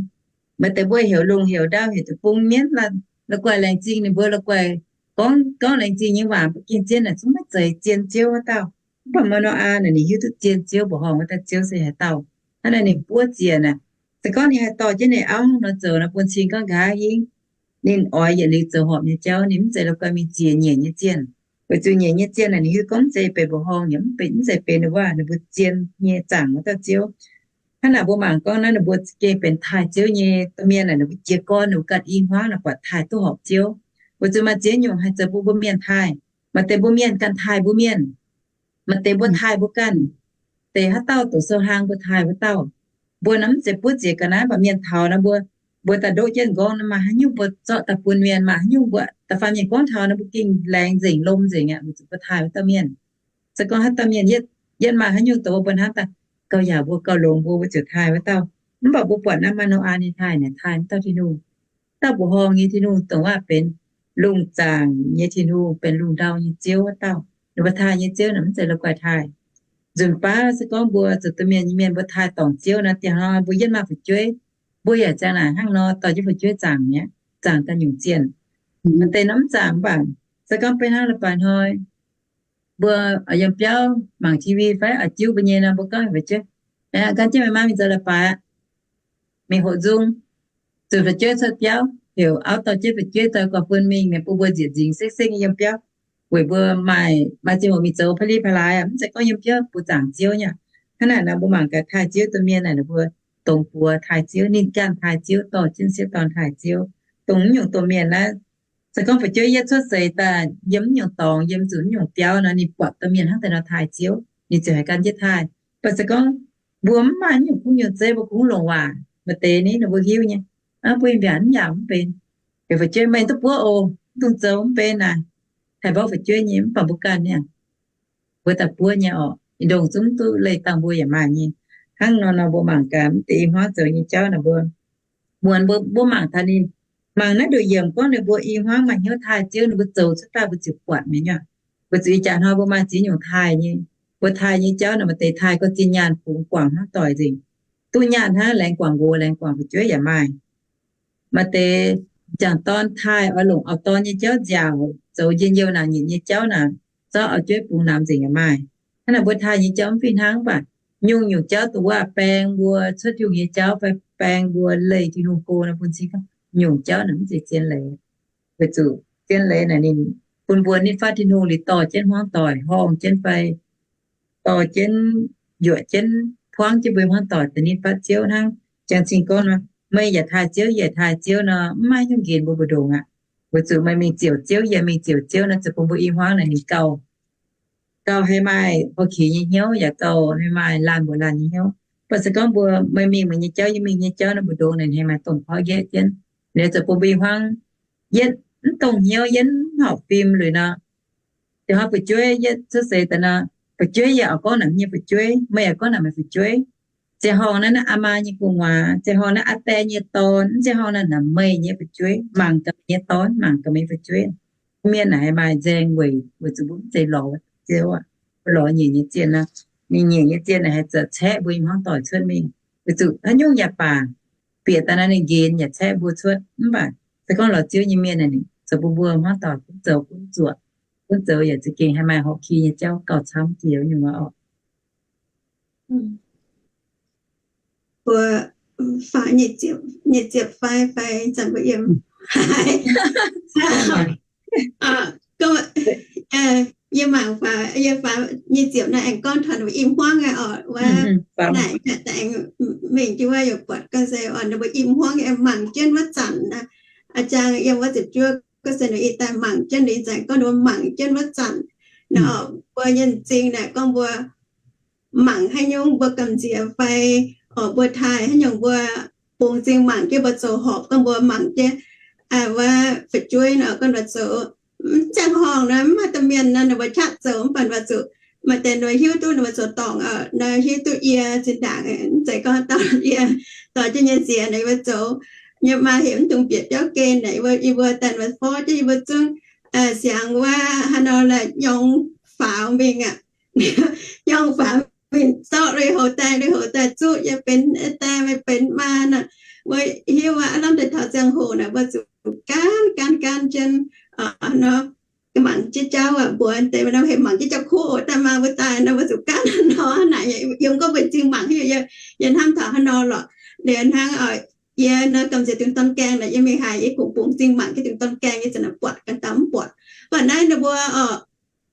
Maaih deix mbuo heuc lungh heuc ndau, heuc deic-bung mienv, la'guaih laengz zingh ninh mbuo, la'guaih gorngv, gorngv laengz zingh nyei waac, mbuo gengh zien naaic zungv maiv zeiz zien Ziouv wuov dauh. Mv baac Maa^no^aa naaic ninh hiuv duqv zien Ziouv, mbuoqc horngh wuov dauh Ziouv se haaix dauh. Hnangv naaic ninh buov ziec naaic, se gorngv ninh haih dorh jienv ninh auv hnangv nor zoux nor, bun cing gorngv nqa'haav hingv ninh oix yietc liuz zoux horpc nyei jauv, ninh mv zeiz la'guaih mingh ziec nyiec nyei zienh. Weic zuqc nyiec nyei zienh naaic ninh hiuv gorngv mv zeiz benx mbuoqc horngh, yaac mv zeiz benx ninh waac, ninh mbuo zien nyei zaangc wuov dauh Ziouv. Hnangv naaic mbuo mangc gorngv naaiv ninh mbuo gengh benx taaih Ziouv nyei domh mienh naaic, ninh mbuo jiez gorn ninh mbuo ganh i hmuangv naaic buatc taaih duqv horpc Ziouv. Weic zuqc maaih ziex nyungc haih zoux bun mbuo mienh taaih. Maaih deix mbuo mienh ganh taaih mbuo mienh, maaih deix mbuo taaih mbuo ganh. Deix haaix dauh doqc sou hlang mbuo taaih wuov dauh. Mbuo naaiv mv zeiz buov ziex ga'naaiv, mv baac mienh taux naaiv mbuo, mbuo daaih ndoqv jienv nqorngv naaiv, maaih haaix nyungc mbuo zorqv daaih bun mienh, maaih haaix nyungc mbuo da'faanh mienh gorngv taux naaiv mbuo gengh laengz nzengc lomh nzengc aqv, weic zuqc mbuo taaih wuov dauh mienh. Se gorngv haaix dauh mienh yietv maaih haaix nyungc doqc mbuo hnamv daaih, gauh yaac mbuo gauh longx mbuo, mbuo ziouc taaih wuov dauh. Mv baac mbuo buatc naaiv Maa^no^aa ninh taaih naaic, taaih wuov dauh Tin-Hungh, dauh mbuoqc horngh nyei Tin-Hungh, dongh waac benx lungh zaangc nyei Tin-Hungh, benx lungh ndau nyei Ziouv wuov dauh. Ninh mbuo taaih nyei Ziouv naaic mv zeiz la'guaih taaih. Nzunc baav se gorngv mbuo zoux domh mienh nyei mienh mbuo taaih dorngc Ziouv nor, dieh hnoi mbuo yietv maaih fu'jueiv, mbuo yaac ziang naaic hnangv nor dorh jienv fu'jueiv zaangc mi'aqv, zaangc daaih nyungc zienh. Maaih deix norm zaangc mv baac se gorngv beiv hnangv leiz-baaix hnoi mbuo yiem biauv mangc T V fai oix jiuv mbuo nyei nor, mbuo gorngv fu'jueiv, gan jienv meih maa mingh zoux leiz-baaix aqv, mingh hoqc nzung. Zuqc fu'jueiv cuotv biauv heuc auv dorh jienv fu'jueiv dorh guaax bun mingh, mienh bun mbuo nzieqc nzingx sekv-sekv nyei yiem biauv, weic mbuo maaih, maaih ziangh hoc mingh zoux pa'li pa'laaix aqv, mv zeiz gorngv yiem biauv bun zaangc Ziouv nyei. Hnangv naaic nor mbuo mangc gaax taaih Ziouv domh mienh naaic, ninh mbuo dongz buoz taaih Ziouv, ninh ganh taaih Ziouv, dorh jienv sieqv dorn taaih Ziouv. Dongh mv nyungc domh mienh naaiv, se gorngv fu'jueiv yietv cuotv seix daaih yiem mv nyungc dorngx, yiem zuqc mv nyungc biauv nor, ninh buatc domh mienh hnangv deix nor taaih Ziouv, ninh ziouc haiz gan jienv taaih. Mv baac se gorngv mbuo mv maaih nyungc kuv nyungc zeiv, mbuo kungx longc waac, maaih deix ni ninh mbuo hiuv nyei, mbuo mbiaauc mv yaac mv benx. Heuc fu'jueiv, meih duqv buov oc, mv dungx zoux mv benx naaic. Haih mborqv fu'jueiv nyei, mv baac mbuo ganh niaa, mbuo daaih buov nyei orqc, ndongc zungv duqv leih dangh mbuo yaac maaih nyei. Hnangv nor nor mbuo mangc gaax mv deix i hmuangv zoux nyei jauv naaic mbuo, muonz mbuo, mbuo mangc taux ninh, mangc naaiv nduqc yiemc gorngv ninh mbuo i hmuangv maaih hnyouv taaih Ziouv, ninh mbuo zoux cuotv daaih mbuo ziouc buatc mi'aqv. Weic zuqc ih jaax hnoi mbuo maaih ziex nyungc taaih nyei. Mbuo taaih nyei jauv naaic maaih deix taaih gorngv zinh nyaanh fungx guangc hnangv doic nzengc. Duqv nyaanh hnangv laengz guangc nqox, laengz guangc fu'jueiv yaac maaih. Maaih deix jangc dorn taaih oix longc auv-dorn nyei jauv nziaauc, zoux njien-youh naaic nyietc nyei jauv naaic, zorqv auv-jueiv bungx namx nzengc yaac maaih. Hnangv naaic mbuo taaih nyei jauv mv fih hnangv, mv baac nyungc-nyungc jauv dongh wuov baeng mbuo cuotv Tin-Hungh nyei jauv fai baeng mbuo leih Tin-Hungh go nor, bun cing gorngv nyungc jauv naaic mv zeiz zien leiz. Weic zuqc zien leiz naaic ninh bun mbuo nitv fatv Tin-Hungh liuz dorh jienv hmuangv doic horngh jienv fai dorh jienv, yuoqc jienv, hmuangv jienv mbuo hmuangv doic daaih nitv fatv Ziouv hnangv. Jang cing gorngv nor, meih yaac taaih Ziouv, yie yaac taaih Ziouv nor, mv maaih nyungc nqenx mbuo mbu'ndongx aqv. Weic zuqc meih mingh ziouc Ziouv, yie mingh ziouc Ziouv nor, zoux bun mbuo i hmuangv naaic ninh gauh, gauh haih maaih houq-kix nyei hnyouv, yaac gauh haih maaih laanh mbuoqc laanh nyei hnyouv. Mv baac se gorngv mbuo meih mingh meih nyei jauv, yie mingh nyei jauv nor, mbu'ndongx naaic haih maaih domh porv nqaeqv jienv. Liuz zoux bun mbuo i hmuangv yietv mv dongh hnyouv, yietv mv horpc fim liuz nor, dieh hnoi fu'jueiv yietv cuotv seix daaih nor, fu'jueiv yaac oix gorngv naaic nyei fu'jueiv, meih yaac gorngv naaic meih fu'jueiv. Ziangh horngh naaiv naaiv aa maa nyei gu'nguaaz, ziangh horngh naaiv aa die nyei dorn, ziangh horngh naaiv naaic meih nyei fu'jueiv. Mangc gaax meih nyei dorn, mangc gaax meih nyei fu'jueiv. Mienh naaic haih maaih nzaeng weic, weic zuqc mbuo mv zeiz lorz Ziouv aqv. Mbuo lorz nyiec nyei zienh nor, ninh nyiec nyei zienh naaic haih zoux caeqv mbuo nyei hmuangv doic cuotv mingh. Weic zuqc haaix nyungc yaac baac, bieqc daaih naaiv ninh nqenx yaac caeqv mbuo cuotv. Mv baac se gorngv lorz Ziouv nyei mienh naaic, zoux bun mbuo hmuangv doic gunv zoux gunv zuoqc, gunv zoux yaac za'gengh haih maaih horqc ki nyei jauv gauh camv jiex nyungc oc. Mbuo faaux nyic ziepc fai, fai zanc mbuo yiem. Yie mangc faaux, yie faaux nyic ziepc naaiv aengx gorngv taux i hmuangv aqv oc, wuov naaic aengx mingh jienv wuov yaac buatc ga'naaiv se oc, ninh mbuo i hmuangv aengx mangc jienv wuov zanc naaic. A'jang yiem wuov ziepc juov ga'naaiv se ninh i daaih mangc jienv, ninh zanc gorngv ninh mbuo mangc jienv wuov zanc. Naaic oc, mbuo nyei m'zing naaic gorngv mbuo mangc haaix nyungc mbuo gamh nziex fai oc, mbuo taaih haaix nyungc mbuo bungx m'zing mangc jienv mbuo zoux horpc, gorngv mbuo mangc jienv wuov fu'jueiv nor, gorngv mbuo zoux mv ziangh horngh nor, mv maaih domh mienh nor, ninh mbuo qaqv zoux mv baac mbuo zuqc maaih deix ninh mbuo hiuv duqv ninh mbuo zoux dorngc oc, nor hiuv duqv yie zinh ndaangc mv zeiz gorngv dorh yie, dorh jienv nyei nziex naaic yie mbuo zoux. Yie maa heuc mv dungx bieqc biauv gen naaic, yie mbuo daaih ninh mbuo forv jienv yie mbuo zungv siangx wuov haaix nor la'nyongx faaux mingh aqv. Nyongx faaux mingh zorqv lui-houx daaih, lui-houx daaih zuqv yie benx daaih, meih benx maa nor. Mbuo hiuv aqv, aav lamh deix taux ziangh hoc naaic mbuo zuqc gaanv gaanv gaanv jienv nor, mangc jienv jauv aqv. Mbuox deix nor, heuc mangc jienv jauv kuv oc, daaih maa mbuo daaih nor mbuo zuqc gaanv nor naaic, yiem gorngv mbuo m'zing mangc haaix nyungc, yie hnamv taux haaix nor lorqc. Liuz hnangv yie nor gamh nziex dingc dorn gaengh naaic, yie mingh haaix yie kungx bungx m'zing mangc jienv dingc dorn gaengh, yie zanc naaic buatc ganh dauh mv buatc. Mv baac naaiv ninh mbuo oc,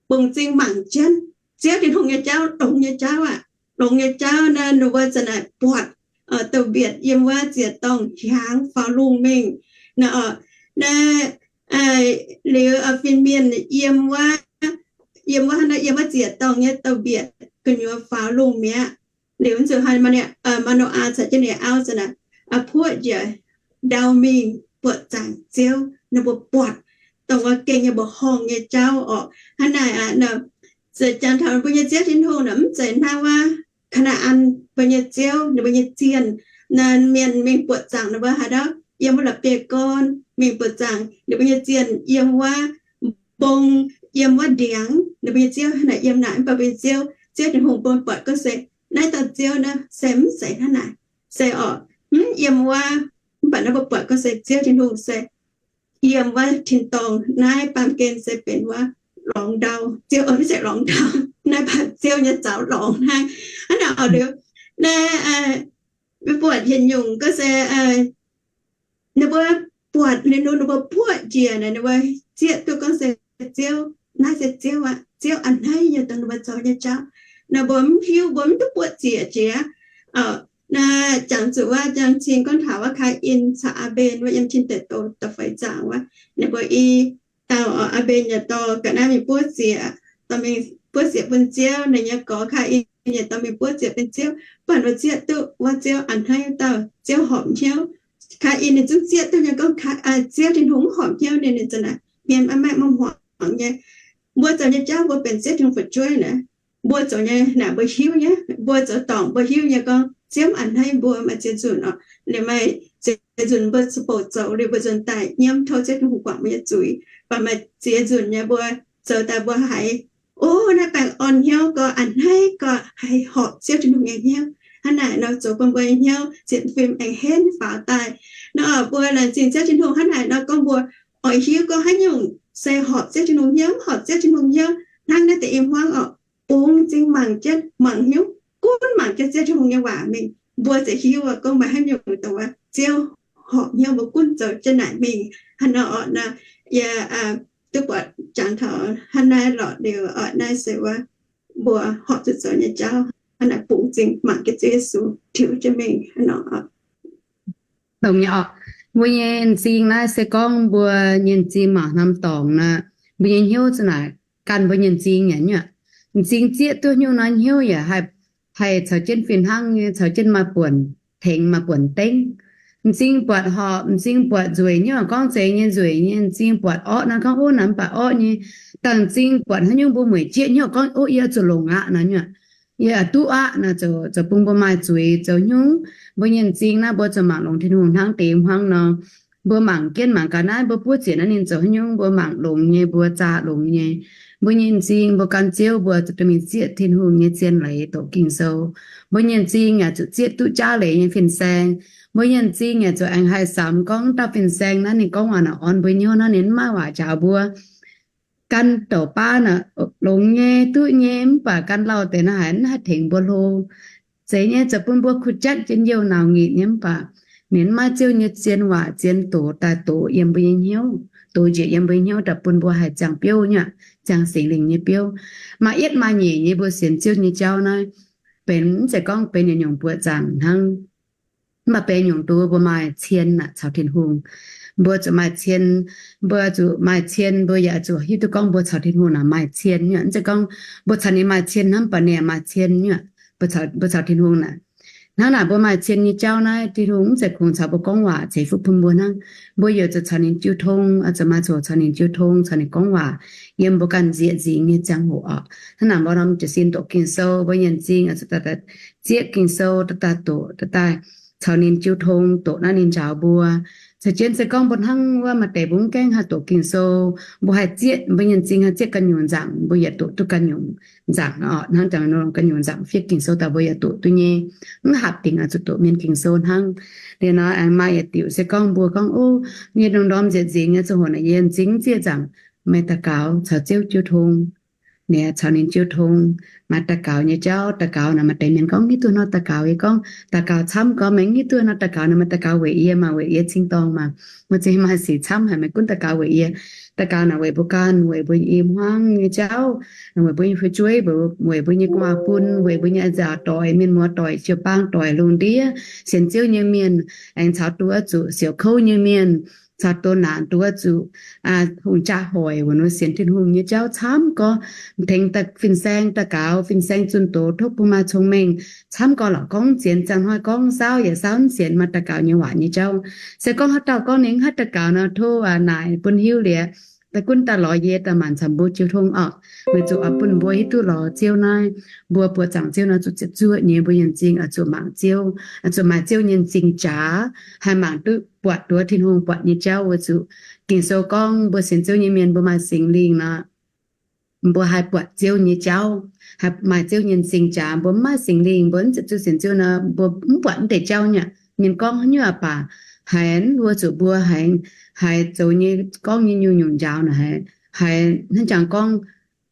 bungx m'zing mangc jienv Ziouv Tin-Hungh nyei jauv, longx nyei jauv aqv. Longx nyei jauv naaiv, ninh mbuo za'naaic buatc, douh mbietc yiem wuov ziec-dorngh hiaangx faaux lungh mingh. Naaiv, naaiv, liuz, fin-mienh yiem wuov, yiem wuov, yiem wuov ziec-dorngh nyei douh mbietc gu'nyuoz faaux lungh mi'aqv. Liuz zuqc haaix, Maa^no^aa caux jienv ninh auv za'naaic, puoqv njiec ndau mingh buoqc zaangc Ziouv. Ninh mbuo buatc dongh wuov gengh nyei mbuoqc horngh nyei jauv orqc. Hnangv naaic aqv, se jangx taux mbuo nyei Ziouv Tin-Hungh naaic, mv zeiz hnangv wuov Kaa^naa^an mbuo nyei ziouv, ninh mbuo nyei zienh, mienh mingh buoqc zaangc ninh mbuo haaix dauh, yiem wuov la'bieiv-gorn mingh buoqc zaangc ninh mbuo nyei zienh, yiem wuov mbong, yiem wuov ndiangx, ninh mbuo nyei ziouv naaic yiem naaic. Mv baac mbuo nyei Ziouv, Ziouv Tin-Hungh bun buatc gorngv se naaiv dauh Ziouv naaiv se mv zeiz hnangv naaic, se orqc, mv yiem wuov. Mv baac naaiv mbuo buatc gorngv se Ziouv Tin-Hungh se yiem wuov tin-dorngh naaiv baamh gen se benx wuov lorngx ndau. Ziouv, mv zeiz lorngx ndau, naaiv baac Ziouv nyei zaux lorngx hnangv. Hnangv naaic orqc, liuz naaiv mbuo buatc yietc nyungc gorngv se ninh mbuo buatc liuz nor, ninh mbuo buoqv njiec naaic, ninh mbuo zieqv duqv gorngv se Ziouv, naaiv se Ziouv aqv. Ziouv a'hneiv nyei dongh ninh mbuo zoux nyei jauv. Naaic mbuo mv hiuv, mbuo mv duqv buoqv ziec jiex. Naaiv jangx zuqc wuov, jangx cing gorngv taux wuov Kaa^in caux Aa^mben wuov, yiem Tin Deic Douh da'feix zaangc wuov, ninh mbuo i dauh, Aa^mben yietc dorh ga'naaiv mingh buov ziec, dorh mingh buov ziec bun Ziouv. Ninh nyei gorx Kaa^in yietc dorh mingh buov ziec bun Ziouv. Mv baac ninh zieqv duqv wuov Ziouv a'hneiv dauh, Ziouv horpc hnyouv. Kaa^in ninh zungv zieqv duqv nyei gorngv Ziouv Tin-Hungh mv horpc hnyouv ninh, ninh za'naaic hmien maiv maengh maiv hmuangx nyei. Mbuo zoux nyei jauv mbuo benx Ziouv Tin-Hungh fu'jueiv naaic, mbuo zoux nyei naaic mbuo hiuv nyei, mbuo zoux dorngc mbuo hiuv nyei gorngv Ziouv a'hneiv mbuo, maaih ziex nzunc orqc. Liuz maaih ziex nzunc mbuo zuqc bouc zoux liuz mbuo nzuonx daaih nyiemv tov Ziouv Tin-Hungh guangc mbuo nyei zuiz. Mv baac maaih ziex nzunc nyei mbuo zoux daaih mbuo haiz, o, naaiv baengh orn hnyouv gorx, a'hneiv gorx, haiz horpc Ziouv Tin-Hungh nyei hnyouv. Hnangv naaic nor zoux bun mbuo nyei hnyouv sienx fim aengx henv faaux daaih. Nor mbuo laengz zingh Ziouv Tin-Hungh hnangv naaic nor gorngv mbuo oix hiuv gorngv haaix nyungc se horpc Ziouv Tin-Hungh hnyouv, horpc Ziouv Tin-Hungh hnyouv hnangv naaiv deix i hmuangv orqc. Bungx m'zing mangc jienv, mangc hnyouv, gunv mangc jienv Ziouv Tin-Hungh nyei waac mingh, mbuo ziouc hiuv gorngv maaih haaix nyungc dongh wuov Ziouv horpc hnyouv mbuo gunv zoux jienv naaic mingh. Hnangv nor orqc, yie duqv buatc jangx taux hnangv naaiv lorqc liuz orqc, naaiv se wuov mbuo horpc zuqc zoux nyei jauv hnangv naaic, bungx m'zing mangc jienv Ziouv Yesu tiux jienv mingh hnangv nor. Dongh nyei orqc, mbuo nyei m'zing naaiv se gorngv mbuo nyei m'zing mangc norm dorngx nor, mbuo nyei hnyouv za'naaic ganh mbuo nyei m'zing yaac nyuoqc. M'zing zieqv duqv nyungc naaiv hnyouv yaac haih caux jienv fih hnangv nyei caux jienv maaih buonc tengx maaih buonc dengv. M'zing buatc horpc, m'zing buatc nzueic nyuoqc gorngv zeiz nyei nzueic nyei, m'zing buatc orqv nor gorngv, o, naaiv mv baac orqv nyei. Dangh m'zing buatc haaix nyungc mbuo mueic jieqv nyuoqc gorngv, o, yie zuqc longx aqv nor nyuoqc, yie duqv aqv nor, zoux bun mbuo maaih zuiz zoux nyungc. Mbuo nyei m'zing naaiv mbuo zuqc mangc longx Tin-Hungh hnangv deix hnangv nor. Mbuo mangc jienv mangc gaax naaiv mbuo buov ziec naaiv ninh zoux haaix nyungc, mbuo mangc longx nyei, mbuo zaah longx nyei. Mbuo nyei m'zing mbuo gan Ziouv mbuo zuqc dorh mingh zieqv Tin-Hungh nyei zien leiz doqc Ging-Sou. Mbuo nyei m'zing yaac zuqc zieqv duqv jaav leiz nyei fin-saeng. Mbuo nyei m'zing yaac zuqc aengx haih samx gorngv dauh fin-saeng naaiv ninh gorngv waac naaic orn mbuo hnyouv hnangv, ninh mv maaih waac njaaux mbuo. Gan douc baav naaic longx nyei, duqv nyei, mv baac gan lauh deix naaiv haiz mv haih tengx mbuo hlo. Zeiz nyei zoux bun mbuo kuh jatv njien-youh nauc nginc nyei, mv baac ninh mv maaih Ziouv nyei zien waac zien doqc daaih doqc yiem mbuo nyei hnyouv, doqc njiec yiem mbuo nyei hnyouv daaih bun mbuo haih ziangh biouv nyuoqc, ziangh Singx Lingh nyei biouv. Maaih yietv maaih nyeic nyei mbuo sienx Ziouv nyei jauv naaiv benx mv zeiz gorngv benx yietc nyungc buoqc zaangc hnangv. Mv baac benx nyungc duqv mbuo maaih cien aqv caux Tin-Hungh. Mbuo zuqc maaih cien, mbuo zuqc maaih cien, mbuo yaac zuqc hiuv duqv gorngv mbuo caux Tin-Hungh naaic maaih cien nyuoqc. Mv zeiz gorngv mbuo caux ninh maaih cien hnangv, mv baac ninh yaac maaih cien nyuoqc. Mbuo caux, mbuo caux Tin-Hungh naaic, hnangv naaic mbuo maaih cien nyei jauv naaiv, Tin-Hungh mv zeiz kungx caux mbuo gorngv waac ceix fuqv bun mbuo hnangv. Mbuo yaac zuqc caux ninh jiu tong, zuqc maaih coc caux ninh jiu tong, caux ninh gorngv waac yiem mbuo ganh nzieqc nzingx nyei ziangh hoc orqc. Hnangv naaic mbuo norm jiez sin doqc Ging-Sou, mbuo nyei m'zing zuqc daaih zieqv Ging-Sou, daaih daaih doqc, daaih daaih caux ninh jiu tong, doqc naaiv ninh njaaux mbuo. Caux jienv se gorngv mbuo hnangv wuov maaih deix mbuo mv gaengh haih doqc Ging-Sou, mbuo haih zieqv, mbuo nyei m'zing haih zieqv ganh nyungc nzaangc, mbuo yaac doqc duqv ganh nyungc nzaangc orqc. Hnangv jangx nor ganh nyungc nzaangc fiev Ging-Sou daaih mbuo yaac doqc duqv nyei. Mv haapc dingc oix zuqc doqc mienh Ging-Sou hnangv. Liuz nor aengx maaih yietc diuc se gorngv mbuo gorngv, o, yie ndongc ndorm nzieqc nzingx nyei ziangh hoc naaic yie m'zing mv zieqv nzaangc, meih daux gaux caux Ziouv jiu tong. Ninh caux ninh jiu tong, maaih daux gaux nyei jauv. Daux gaux naaic maaih deix mienh gorngv, hiuv duqv nor daux gaux. Yie gorngv, daux gaux camv gorngv, mv hiuv duqv nor daux gaux. Naaic maaih daux gaux weic yie maah, weic yie cing-dorngh maah. Mbuo za'gengh maaih sic camv haic, maiv gunv daux gaux weic yie. Daux gaux naaic weic mbuo ganh, weic mbuo i hmuangv nyei jauv, weic mbuo nyei fu'jueiv, weic mbuo nyei gu'nguaaz-fun, weic mbuo nyei a'nziaauc doic, mienh muoz doic, jiu-baang doic, lungh ndiev sienx Ziouv nyei mienh, aengx caux duqv zuqc siouc kouv nyei mienh, caux doh naanc duqv zuqc hungh jaa hoic, weic nor sienx Tin-Hungh nyei jauv camv gorngv, tengx fin-saeng daux gaux, fin-saeng zunh doz, tov bun maaih cong-mengh. Camv gorngv lorqc, gorngv mv sienx, ziangh hnoi gorngv saauv yaac saauv mv sienx, maaih daux gaux nyei waac nyei jauv. Se gorngv haaix dauh gorngv ninh mv haih daux gaux nor, tov naaic bun hiuv liuz, da'gunv daaih lorz yie daaih maanc camv mbuo jiu tong orqc, weic zuqc oix bun mbuo hiuv duqv lorz Ziouv naaiv, mbuo buoqc zaangc Ziouv nor zuqc ziepc zuoqv nyei, mbuo yienh zingh oix zuqc mangc Ziouv, oix zuqc maaih Ziouv nyei m'zing jaax, haih mangc duqv buatc nduov Tin-Hungh buatc nyei jauv. Weic zuqc Ging-Sou gorngv mbuo sienx Ziouv nyei mienh mbuo maaih Singx Lingh nor, mbuo haih buatc Ziouv nyei jauv, haih maaih Ziouv nyei m'zing jaax. Mbuo mv maaih Singx Lingh, mbuo mv ziepc zuoqv sienx Ziouv nor, mbuo mv buatc mv deix jauv nyei. Mienh gorngv haaix nyungc baac haiz luoqc zuqc mbuo, haiz zoux nyei gorngv nyei nyungc-nyungc njaaux naaic, haiz hnangv jangx gorngv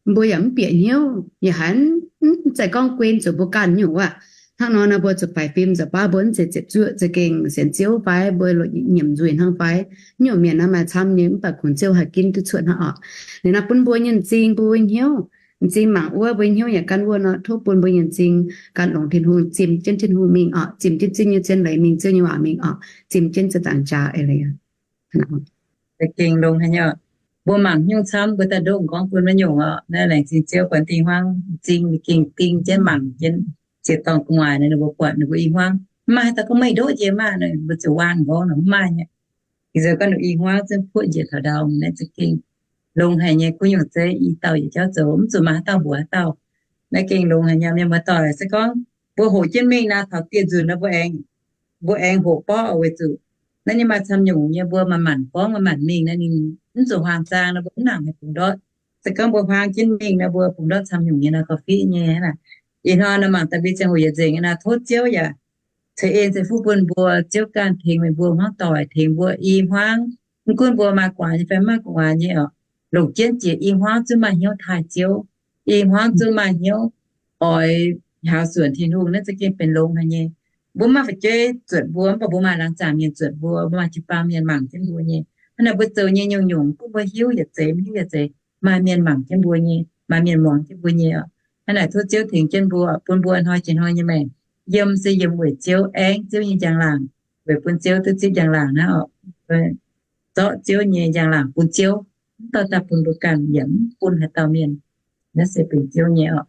mbuo yaac mv bieqc hnyouv, yaac haiz mv zeiz gorngv guen zuqc mbuo ganh nyungc wuov. Hnangv nor nor mbuo zuqc faix fim, zuqc baav mbuo mv zeiz ziepc zuoqv za'gengh sienx Ziouv fai mbuo nyiemc nzuih hnangv fai. Nyungc mienh naaiv maaih camv nyei, mv baac kungx Ziouv haih ginv duqv cuotv hnangv orqc. Liuz naaiv bun mbuo nyei m'zing, mbuo hnyouv, m'zing mangc wuov, mbuo hnyouv yaac gan wuov nor, tov bun mbuo nyei m'zing gan longx Tin-Hungh, zimh jienv Tin-Hungh mingh orqc, zimh jienv Ziouv nyei zien leiz mingh, Ziouv nyei waac mingh orqc, zimh jienv ziepc nzaangc jaax eix leiz. Za'gengh longx haic nyei. Mbuo mangc nyungc camv mbuo daaih ndoqv gorngv bun maiv nyungc orqc. Naaiv laengz zingh Ziouv buatc dingh hmuangv m'zing, ninh gengh ding jienv mangc jienv ziex dorngh gu'nguaaic naaic, ninh mbuo buatc ninh mbuo i hmuangv mv maaih haaix dauh gorngv meih ndoqv njiec maah, mbuo ziouc waanh nqorngv nor mv maaih nyei. Ih zanc gorngv ninh i hmuangv zungv puoqv njiec taux ndau naaiv za'gengh longx haic nyei. Guv nyungc zeiv i dauh yietc jauv zoux, mv zuqc maaih haaix dauh mbuox haaix dauh. Naaiv gengh longx haic nyei, mienh muoz-doic. Se gorngv mbuo hoqc jienv mingh naaic, taux dieh nzunc naaic mbuo aengx, mbuo aengx hoqc borqv weic zuqc naaiv nyei maaih camv nyungc nyei, mbuo maaih maanc gorngv maaih maanc mingh naaiv, ninh mv zuqc huaang zaang nor, mbuo mv nangc haih bungx ndortv. Se gorngv mbuo huaang jienv mingh nor, mbuo bungx ndortv camv nyungc nyei nor, gauh fiqv nyei aqv. Ih hnoi nor mangc da'bie ziangh hoc yietc nzengc naaic, tov Ziouv yaac ceix en ceix fuqv bun mbuo. Ziouv ganh tengx meih mbuo hmuangv doic, tengx mbuo i hmuangv. Mv gunv mbuo maaih gu'nguaaz nyei fai mv maaih gu'nguaaz nyei orqc, longc jienv jiex i hmuangv zungv maaih hnyouv taaih Ziouv, i hmuangv zungv maaih hnyouv oix hauz suonc Tin-Hungh. Naaiv za'gengh benx longx haic nyei. Mbuo mv maaih fu'jueiv zuotc mbuo, mv baac mbuo maaih laangz zaangc mienh zuotc mbuo, mbuo maaih jiu-baang mienh mangc jienv mbuo nyei. Hnangv naaic mbuo zoux nyei nyungc-nyungc, gunv mbuo hiuv yietc zeiz mv hiuv yietc zeiz, maaih mienh mangc jienv mbuo nyei, maaih mienh muangx jienv mbuo nyei orqc. Hnangv naaic tov Ziouv tengx jienv mbuo, bun mbuo hnoi jiex hnoi nyei maengc yiem se yiem weic Ziouv, aengx Ziouv nyei njang-laangc, weic bun Ziouv duqv zipv njang-laangc naaiv orqc. Zorqv Ziouv nyei njang-laangc bun Ziouv, mv dorh daaih bun mbuo ganh yaac mv bun haaix dauh mienh. Naaiv se benx Ziouv nyei orqc.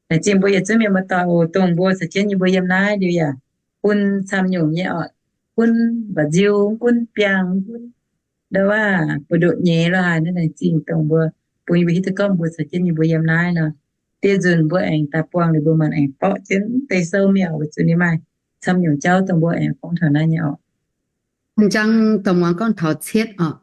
Laengz zingh mbuo yietc zungv mienh muoz-doic oc, dongh mbuo caux jienv nyei mbuo yiem naaiv liuz yaac bun camv nyungc nyei orqc, gunv mba'nziu, gunv biangh, gunv ndo waav buoz-ndoqv nyei lorqc haaix. Naaiv laengz zingh dongh mbuo bun yie mbuo hiuv duqv gorngv mbuo caux jienv nyei mbuo yiem naaiv nor, dieh nzunc mbuo aengx daaih buangh liuz mbuo maanc aengx borqv jienv deix sou mi'aqv, weic zuqc ninh maaih camv nyungc jauv dongh mbuo aengx gorngv taux naaiv nyei orqc. Njang dongh muangx gorngv taux cietv orqc.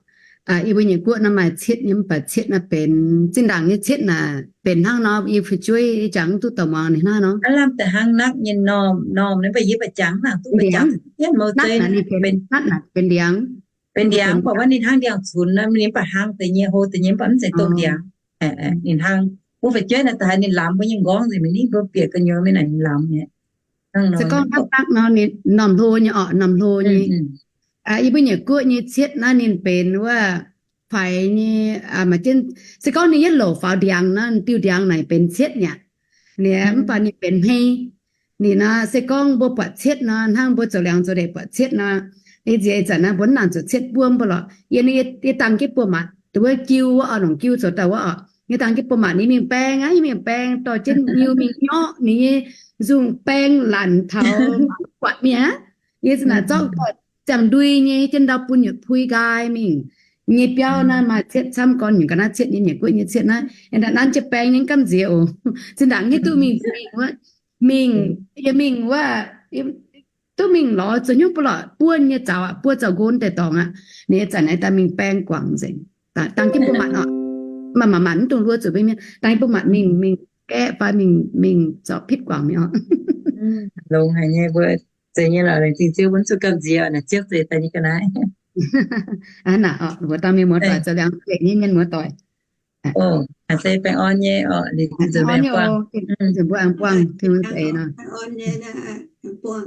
Yie mbuo nyei guoqv naaiv maaih cietv nyei, mv baac cietv naaiv benx zinh ndaangc nyei cietv naaic benx hnangv nor, yie fu'jueiv jangx mv duqv dongh muangx ninh hnangv nor. Aav lamh da'hnangv nakv nyei normh, normh naaiv mbuo yie mbuo jangx mangc duqv, mbuo jangx natv naaic benx ndiangx. Benx ndiangx, mv baac wuov ninh hnangv ndiangx-cunx nor, ninh mv baac hlang deix nyei, hlo deix nyei, mv baac mv zeiz dongh ndiangx. Ninh hnangv wuov fu'jueiv naaic daaih haaix ninh lamz mbuo nyei nqorngv nzengc, mv baac ninh mbuo bieqc gu'nyuoz mingh naaic ninh lamz nyei. Se gorngv hnangv naaiv nor ninh normh hlo nyei orqc, normh hlo nyei. Yie mbuo nyei guoqv nyei cietv naaiv ninh benx wuov faix nyei, maaih jienv, se gorngv ninh yietv louc faaux ndiangx nor, diuh ndiangx naaic benx cietv nyei aqv. Ninh mv baac ninh benx hmei. Ninh nor se gorngv mbuo buatc cietv nor, hnangv mbuo zoux liangx zoux ndeic buatc cietv nor, ih nziex ih zanc naaiv mbuo mv nangc zuqc cietv buomv mbuo lorqc. Yie, yie dangh jienv buoz-matc, wuov jiu wuov orqc, longc jiu zoux daaih wuov orqc, yie dangh jienv buoz-matc ninh mingh baeng aqv, yie mingh baeng dorh jienv nyiu mingh nyorqv ninh nyei nzungh baeng lanc taux buatc mi'aqv. Yie zinh naaic zorqv ziangh ndui nyei jienv ndau bun yietc pui nqaai mingh. Nyei biauv naaiv maaih cietv camv gorn nyungc ga'naaiv cietv nyei, nyei guoqv nyei cietv naaiv, yie daaih nanv jienv baeng nyei, gamh nziex oc. Zinh ndaangc nyei duqv mingh, mingh wuov, mingh, yie mingh wuov, duqv mingh lorz zoux hnyouv buo lorqc, buo nyei zaux aqv, buo zaux nqon deix dorngx aqv. Ninh zanc naaiv daaih mingh baeng guangc nzengc. Dangh jienv buoz-matc orqc, maaih maanc mv dungx luo zuqc mingh mi'aqv. Dangh jienv buoz-matc mingh, mingh gaeqv fai mingh, mingh zorqv pitv guangc mi'aqv orqc. Longx haic nyei, mbuo zeiz nyei lorqc, laengz zingh Ziouv, mbuo mv zuqc gamh nziex naaic, Ziouv zeix daaih nyei ga'naaiv. Hnangv naaic orqc, mbuo dangh mienh muoz-doic zoux liangx nzengc nyei mienh muoz-doic. Aa, se baengh orn nyei oc, liuz nzunc mbuo aengx buangh. Nzunc mbuo aengx buangh Tin-Hungh nyei za'eix nor.